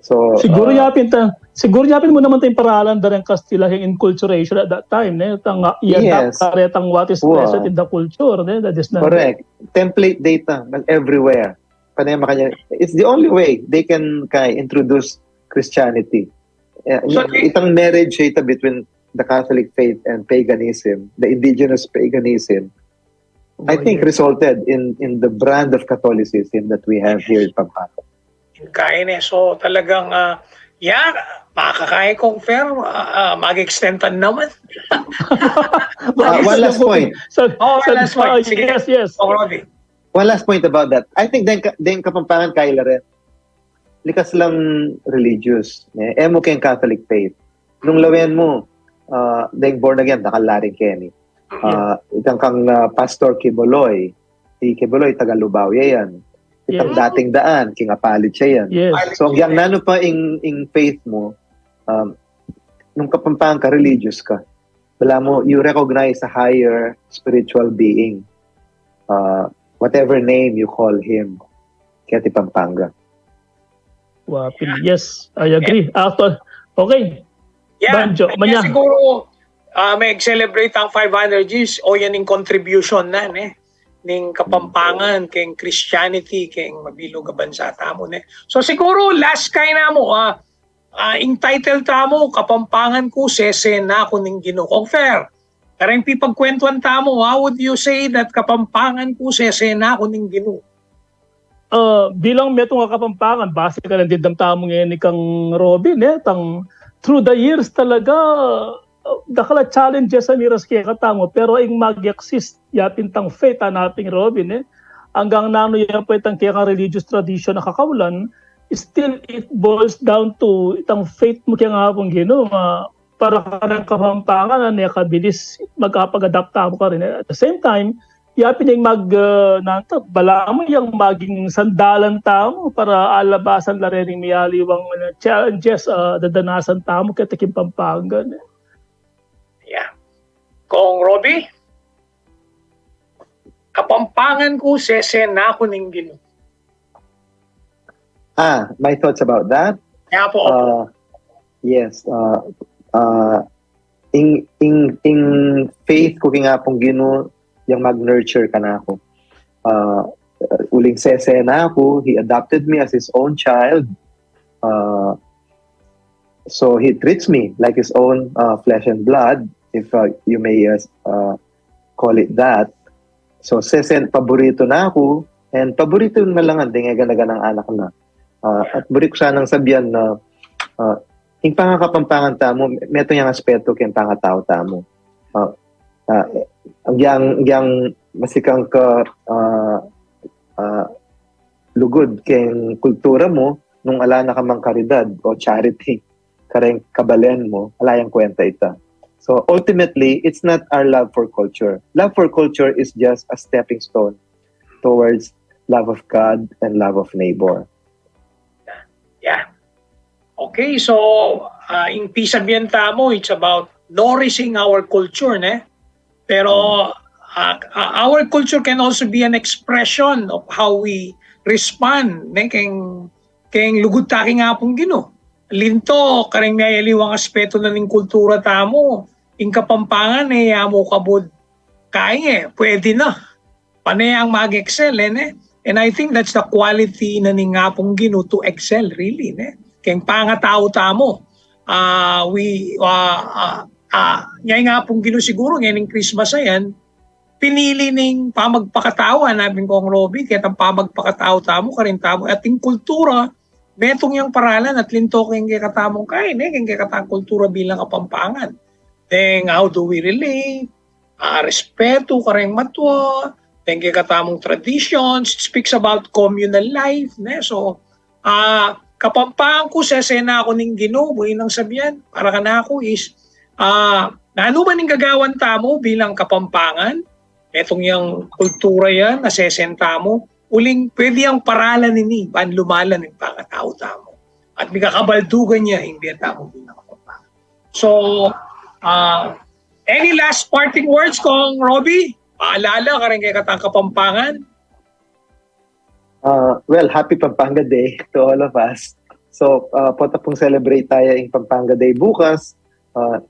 so, Siguro uh, yapin ta, siguro yapin mu naman tayong paralan da rin Kastila yung inculturation at that time, ne? Tang, uh, i-adapt Yes. Pare tang what is Wow. present in the culture, ne? That is not Correct. Template data everywhere. Panay makanya, it's the only way they can kaya introduce Christianity. Eh, So, itang marriage ito between the Catholic faith and paganism, the indigenous paganism, I Oh, think yes. resulted in in the brand of Catholicism that we have here in Pampanga. Kaya ne. So talagang, ah, yeah, makakaya kong fair, ah, ah, mag-extend ta naman. Uh, one last point. So, Oh, one so, last point. oh, Sige. Yes, yes. Oh, Robbie. One last point about that. I think din, din Kapampangan kaya la rin. Likas lang religious. Eh, emo keng Catholic faith. Nung lawen mo, uh, deng born again, dakal la rin keni. Uh, itang kang uh, Pastor Kiboloy. Si Kiboloy, taga Lubao yan. Itang Yes. dating daan, king Apalit siya yan. Yes. So, ang yang nano pa ing, ing faith mo, um, nung Kapampangan ka, religious ka. Wala mo, you recognize a higher spiritual being. Uh, whatever name you call him. Kaya ti Pampanga. Wapin. Yes, I agree. After, okay. Yeah, Banjo, kaya manya. Siguro, ah, may celebrate ang five hundred years o yan yung contribution na, ne? Ning Kapampangan, keng Christianity, keng mabilug a bansa tamu, ne? So siguro, last kay na mo, ah, ah, ing title tamu, Kapampangan ku, sese na ku ning Ginu. Kong Fer, kareng pipagkwentuan tamu, how would you say that Kapampangan ku, sese na ku ning Ginu? Uh, bilang metung a Kapampangan, base ka ng didam tamu ngayon ni Kang Robin, eh, tang, through the years talaga, uh, dakal a challenges a miras kaya katamu, pero ing mag-exist, yapin tang faith, hanapin Robin, eh, hanggang nanu yan pa itang kaya kang religious tradition na kakaulan, still it boils down to itang faith mo kaya nga pong Ginu, uh, para ka ng Kapampangan na kabilis magkapag-adapt tamu ka rin. At the same time, yapin yang mag, ah, nanto, balamu yang maging sandalan tamu para alabasan la reng miyaliwang, ah, challenges, ah, dadanasan tamu keti king Pampanga, ne? Yeah. Kong Robbie, Kapampangan ku, sesen na ku ning Ginu. Ah, my thoughts about that? Kaya po, opo. Uh, yes. Uh, uh, in, in, in faith ku king Apung Ginu, yang mag-nurture kanaku. Uh, uling sesen na ku, he adopted me as his own child. Uh, so he treats me like his own uh, flesh and blood, if uh, you may uh, uh, call it that. So sesen, paborito na ku, and paborito na la ngan deng eganaganang anak na. Uh, at buri ku sanang sabian na uh, ing pangakapampangan tamu, metung yang aspetu king pangatau tamu. Uh, uh, yang, yang masikang ka uh, uh, lugud king kultura mu, nung ala na ka mang karidad o charity kareng kabalen mu, ala yang kwenta ita. So ultimately, it's not our love for culture. Love for culture is just a stepping stone towards love of God and love of neighbor. Yeah. Okay, so uh, ing pisabian tamu, it's about nourishing our culture, ne? Pero uh, uh, our culture can also be an expression of how we respond, ne? Keng, keng lugud ta king Apung Ginu. Linto, kareng miyayaliwang aspetu na ning kultura tamu, ing Kapampangan, e ya mu kabud kaing, e, pwede na. Pane yang mag-excel, e, ne? And I think that's the quality na ning Apung Ginu, to excel, really, ne? Keng pangatau tamu. Ah, we, ah, ah, ah, ngeni ing Apung Ginu siguru, ngeni ing Christmas a yan, pinili ning pamagpakatau, a, nabing Kong Robbie, ketang pamagpakatau tamu, karin tamu, at ing kultura, metung yang paralan at linto keng kekatamung kain, e, keng kekatamung kultura bilang Kapampangan. Then, how do we relate? Ah, respetu kareng matua, deng kekatamung traditions, it speaks about communal life, ne? So, ah, Kapampangan ku, sesen na ku ning Ginu, buri nang sabian, para kanaku is, ah, nanu man ing gagawan tamu bilang Kapampangan, metung yang kultura yan, na sesen tamu, uling pwede yang paralan ini, ban lumalan ing pangatau tamu. At mika kabaldugan ya, ing bie tamu bilang Kapampangan. So, ah, any last parting words, Kong Robbie? Paalala kareng kekatang Kapampangan? Uh, well, happy Pampanga Day to all of us. So, uh, pota pung celebrate taya ing Pampanga Day bukas. Uh,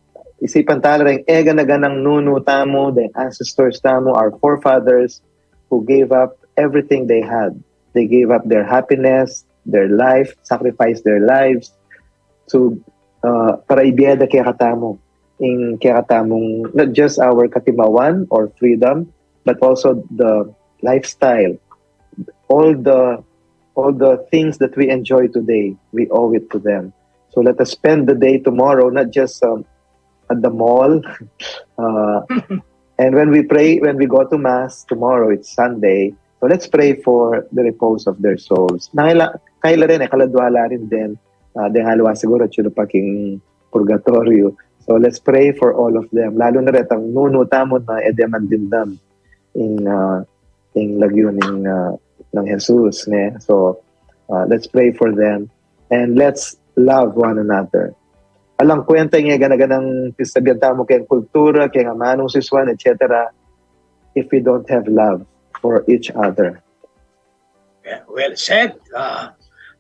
isipan tala reng eganaganang nunu tamu, deng ancestors tamu, our forefathers who gave up everything they had. They gave up their happiness, their life, sacrificed their lives to uh, para ibie da kekatamu, ing kekatamung, not just our katimawan or freedom, but also the lifestyle, all the all the things that we enjoy today, we owe it to them. So let us spend the day tomorrow not just um, at the mall. Uh, and when we pray, when we go to mass tomorrow, it's Sunday. So let's pray for the repose of their souls. Nangila, kaila rin, e, kaladwa la rin den, uh, deng aliwa siguru atyu na pa king purgatoryo. So let's pray for all of them. Lalu na retang nunu tamu na e de man dimdam ing, uh, ing lagyu ning, uh, nang Jesus, ne? So uh, let's pray for them and let's love one another. Alang kwenta ing eganaganang pisabian tamu keng kultura, keng amanung sisuan, et cetera, if we don't have love for each other. Yeah, well said. Ah,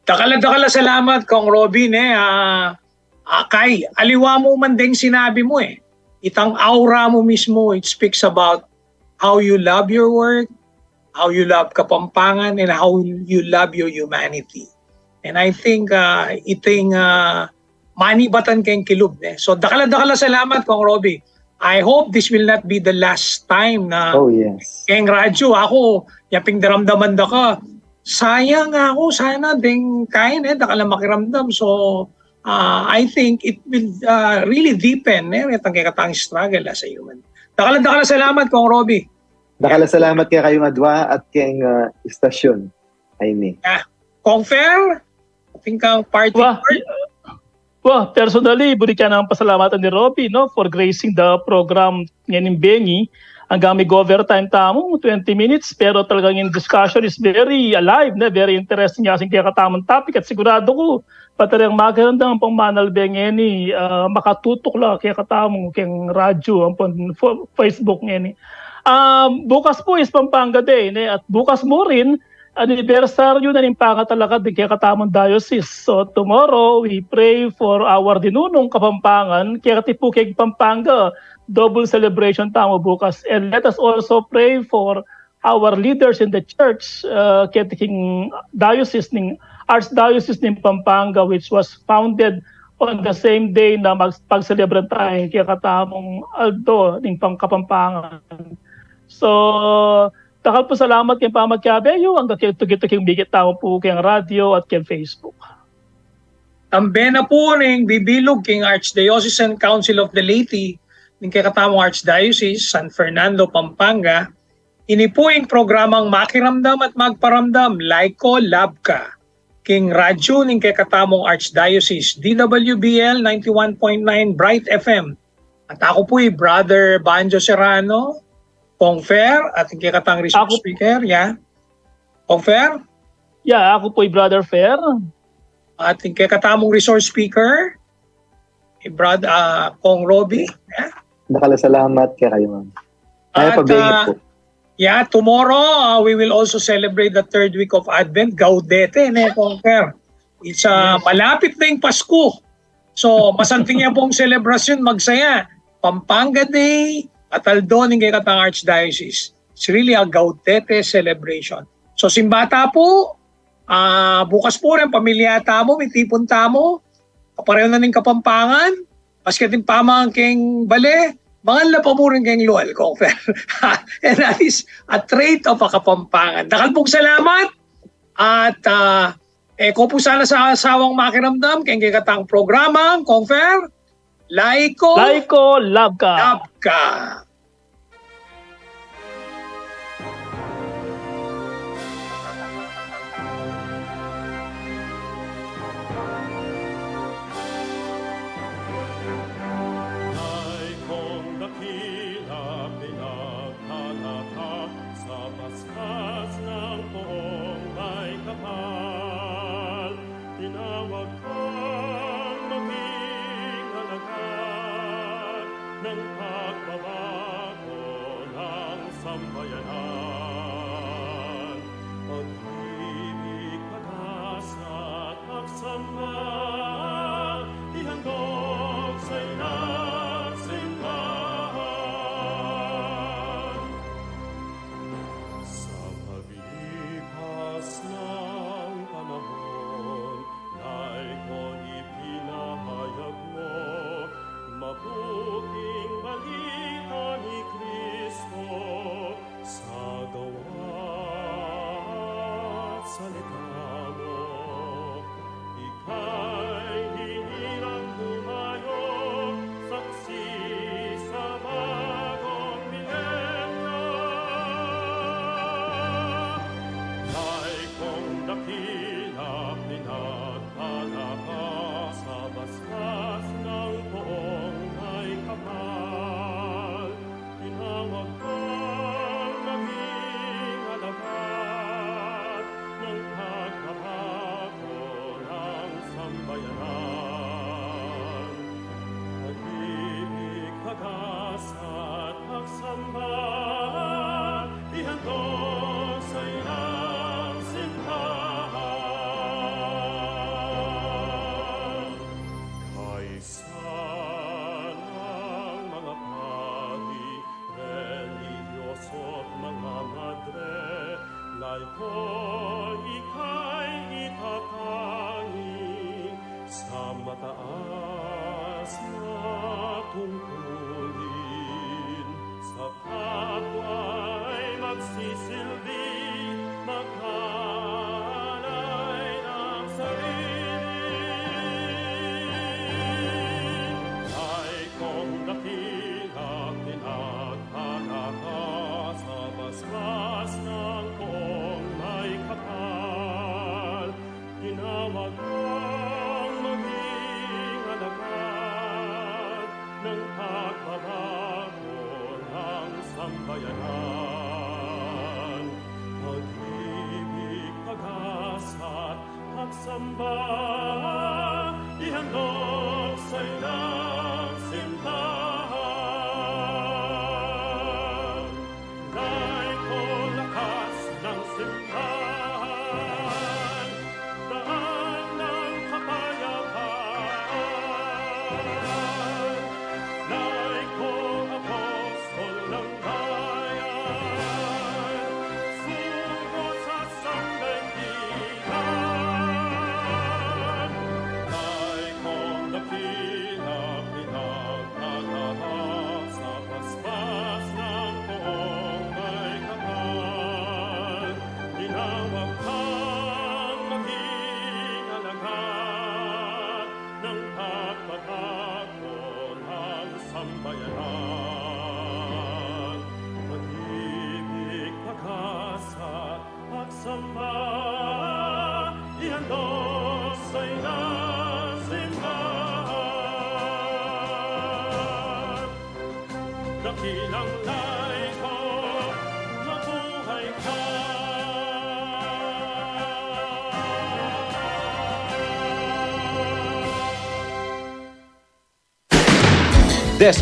dakal a dakal a salamat, Kong Robbie, ne? Ah, ah, kay, aliwa mu man deng sinabi mu, e. Itang aura mu mismu, it speaks about how you love your work, how you love Kapampangan, and how you love your humanity. And I think, ah, iting, ah, manibatan keng kilub, ne? So, dakal a dakal a salamat, Kong Robbie. I hope this will not be the last time na Oh, yes. keng radyo, aku, yapin daramdaman da ka. Sayang aku, sana deng kain, e, dakal a makiramdam. So, ah, I think it will, ah, really deepen, e, itang kekatang struggle as a human. Dakal a dakal a salamat, Kong Robbie. Dakal a salamat kekayung adwa at keng, uh, istasyon. Aini. Kong Fer, atin kang parting Wah, word? Wah, personally, buri ke nang pasalamatan i Robbie, no, for gracing the program ngening bengi. Anggang mig-overtime tamu, twenty minutes, pero talagang in discussion is very alive, ne? Very interesting ya sing kekatamung topic, at sigurado ku, pati reng makiramdam ampong manalbe ngeni, ah, makatutuk la kekatamu keng radyo ampong fo-, Facebook ngeni. Ah, bukas pu is Pampanga Day, ne? At bukas mu rin, anibersaryu na ning pangatalakad ning kekatamung diocese. So tomorrow, we pray for our dinunung Kapampangan, keti pu keng Pampanga, double celebration tamu bukas. And let us also pray for our leaders in the church, uh, keti king diocese ning, Archdiocese ning Pampanga, which was founded on the same day na mag-, pagselebran tamu ing kekatamung aldo ning pang-, Kapampangan. So, dakal pung salamat keng pamakiabe yu, anggang keng tuki-tuki mikit tamu pu keng radyo at keng Facebook. Tambe na pu ning bibilug king Archdiocesan Council of the Laity ning kekatamung Archdiocese, San Fernando, Pampanga. Ini pu ing programang Makiramdam at Magparamdam, Laika, Labka, king radyo ning kekatamung Archdiocese, D W B L ninety-one point nine Bright F M. At aku pu i Brother Banjo Serrano, Kong Fer, at ing kekatang resource Aku speaker, ya. Kong Fer? Ya, aku pu i Brother Fer. At ing kekatamung resource speaker, i Brother, ah, Kong Roby, ya. Dakal a salamat kekayu, ma'am. Ay, At, pabengit ah, po. Yeah, tomorrow, ah, we will also celebrate the third week of Advent, Gaudete, ne, Kong Fer? It's, ah, Yes. malapit na ing Pasko. So, masanting ya pung selebrasyon, magsaya. Pampanga Day, at aldo ning kekatang Archdiocese. It's really a Gaudete celebration. So, simbata pu, ah, bukas pu rin, pamilya tamu, mitipun tamu, kapareho na ning Kapampangan, maski atin pamangan keng bale, mangan la pa mu rin keng lual, Kong Fer. And that is a trait of a Kapampangan. Dakal pung salamat, at, ah, e ko pu sana sasawang makiramdam keng kekatang programang, Kong Fer, Laika, Laika, Labka. Labka. Laika kong dakila, pinagkalap ka sa basbas ng poong may kapal. Tinawag kang maging alagad ng pagbabago ng sambayanan. Pag-ibig, pag-asa at pagsamba, ihandog sa inang simbahan. Sa paglipas ng panahon, Laika, ipinahayag mo mabuting balita ni Kristo sa gawa at salita mo. Ika'y hinirang humayo, saksi sa bagong milenyo. Laikong dakila, pinagpala ka sa basbas ng poong may kapal. Tinawag kang maging alagad ng pagbabago ng sambayanan. Pag-ibig, pag-asa at pagsamba, ihandog sa inang simbahan. Kay Sa ng mga pari, relihiyoso at mga madre, Laika, ika'y itatangi sa mataas na tungkulin, sa kapwa'y magsisilbi, magkalay ng sarili. Laikong dakila, pinagpala ka sa basbas ng poong may kapal. Tinawag kang maging alagad ng pag- Sambayanan, pag-ibig, pag-asa, pagsamba, ihandog sa inang simbahan. Dahil ko lakas ng simbahan, daan ng kapayapaan. Dahil ko apostol ng bayan, sugo sa sangdaigdigan. Dahil kong dakila pinagtatahak sa paspas ng poong may kapal, tinawag kang maging alagad ng pagbabago ng sambayanan. Pag-ibig, pag-asa, pagsamba, ihandog sa inang simbahan. Dakilang lahi ko, mabuhay ka. This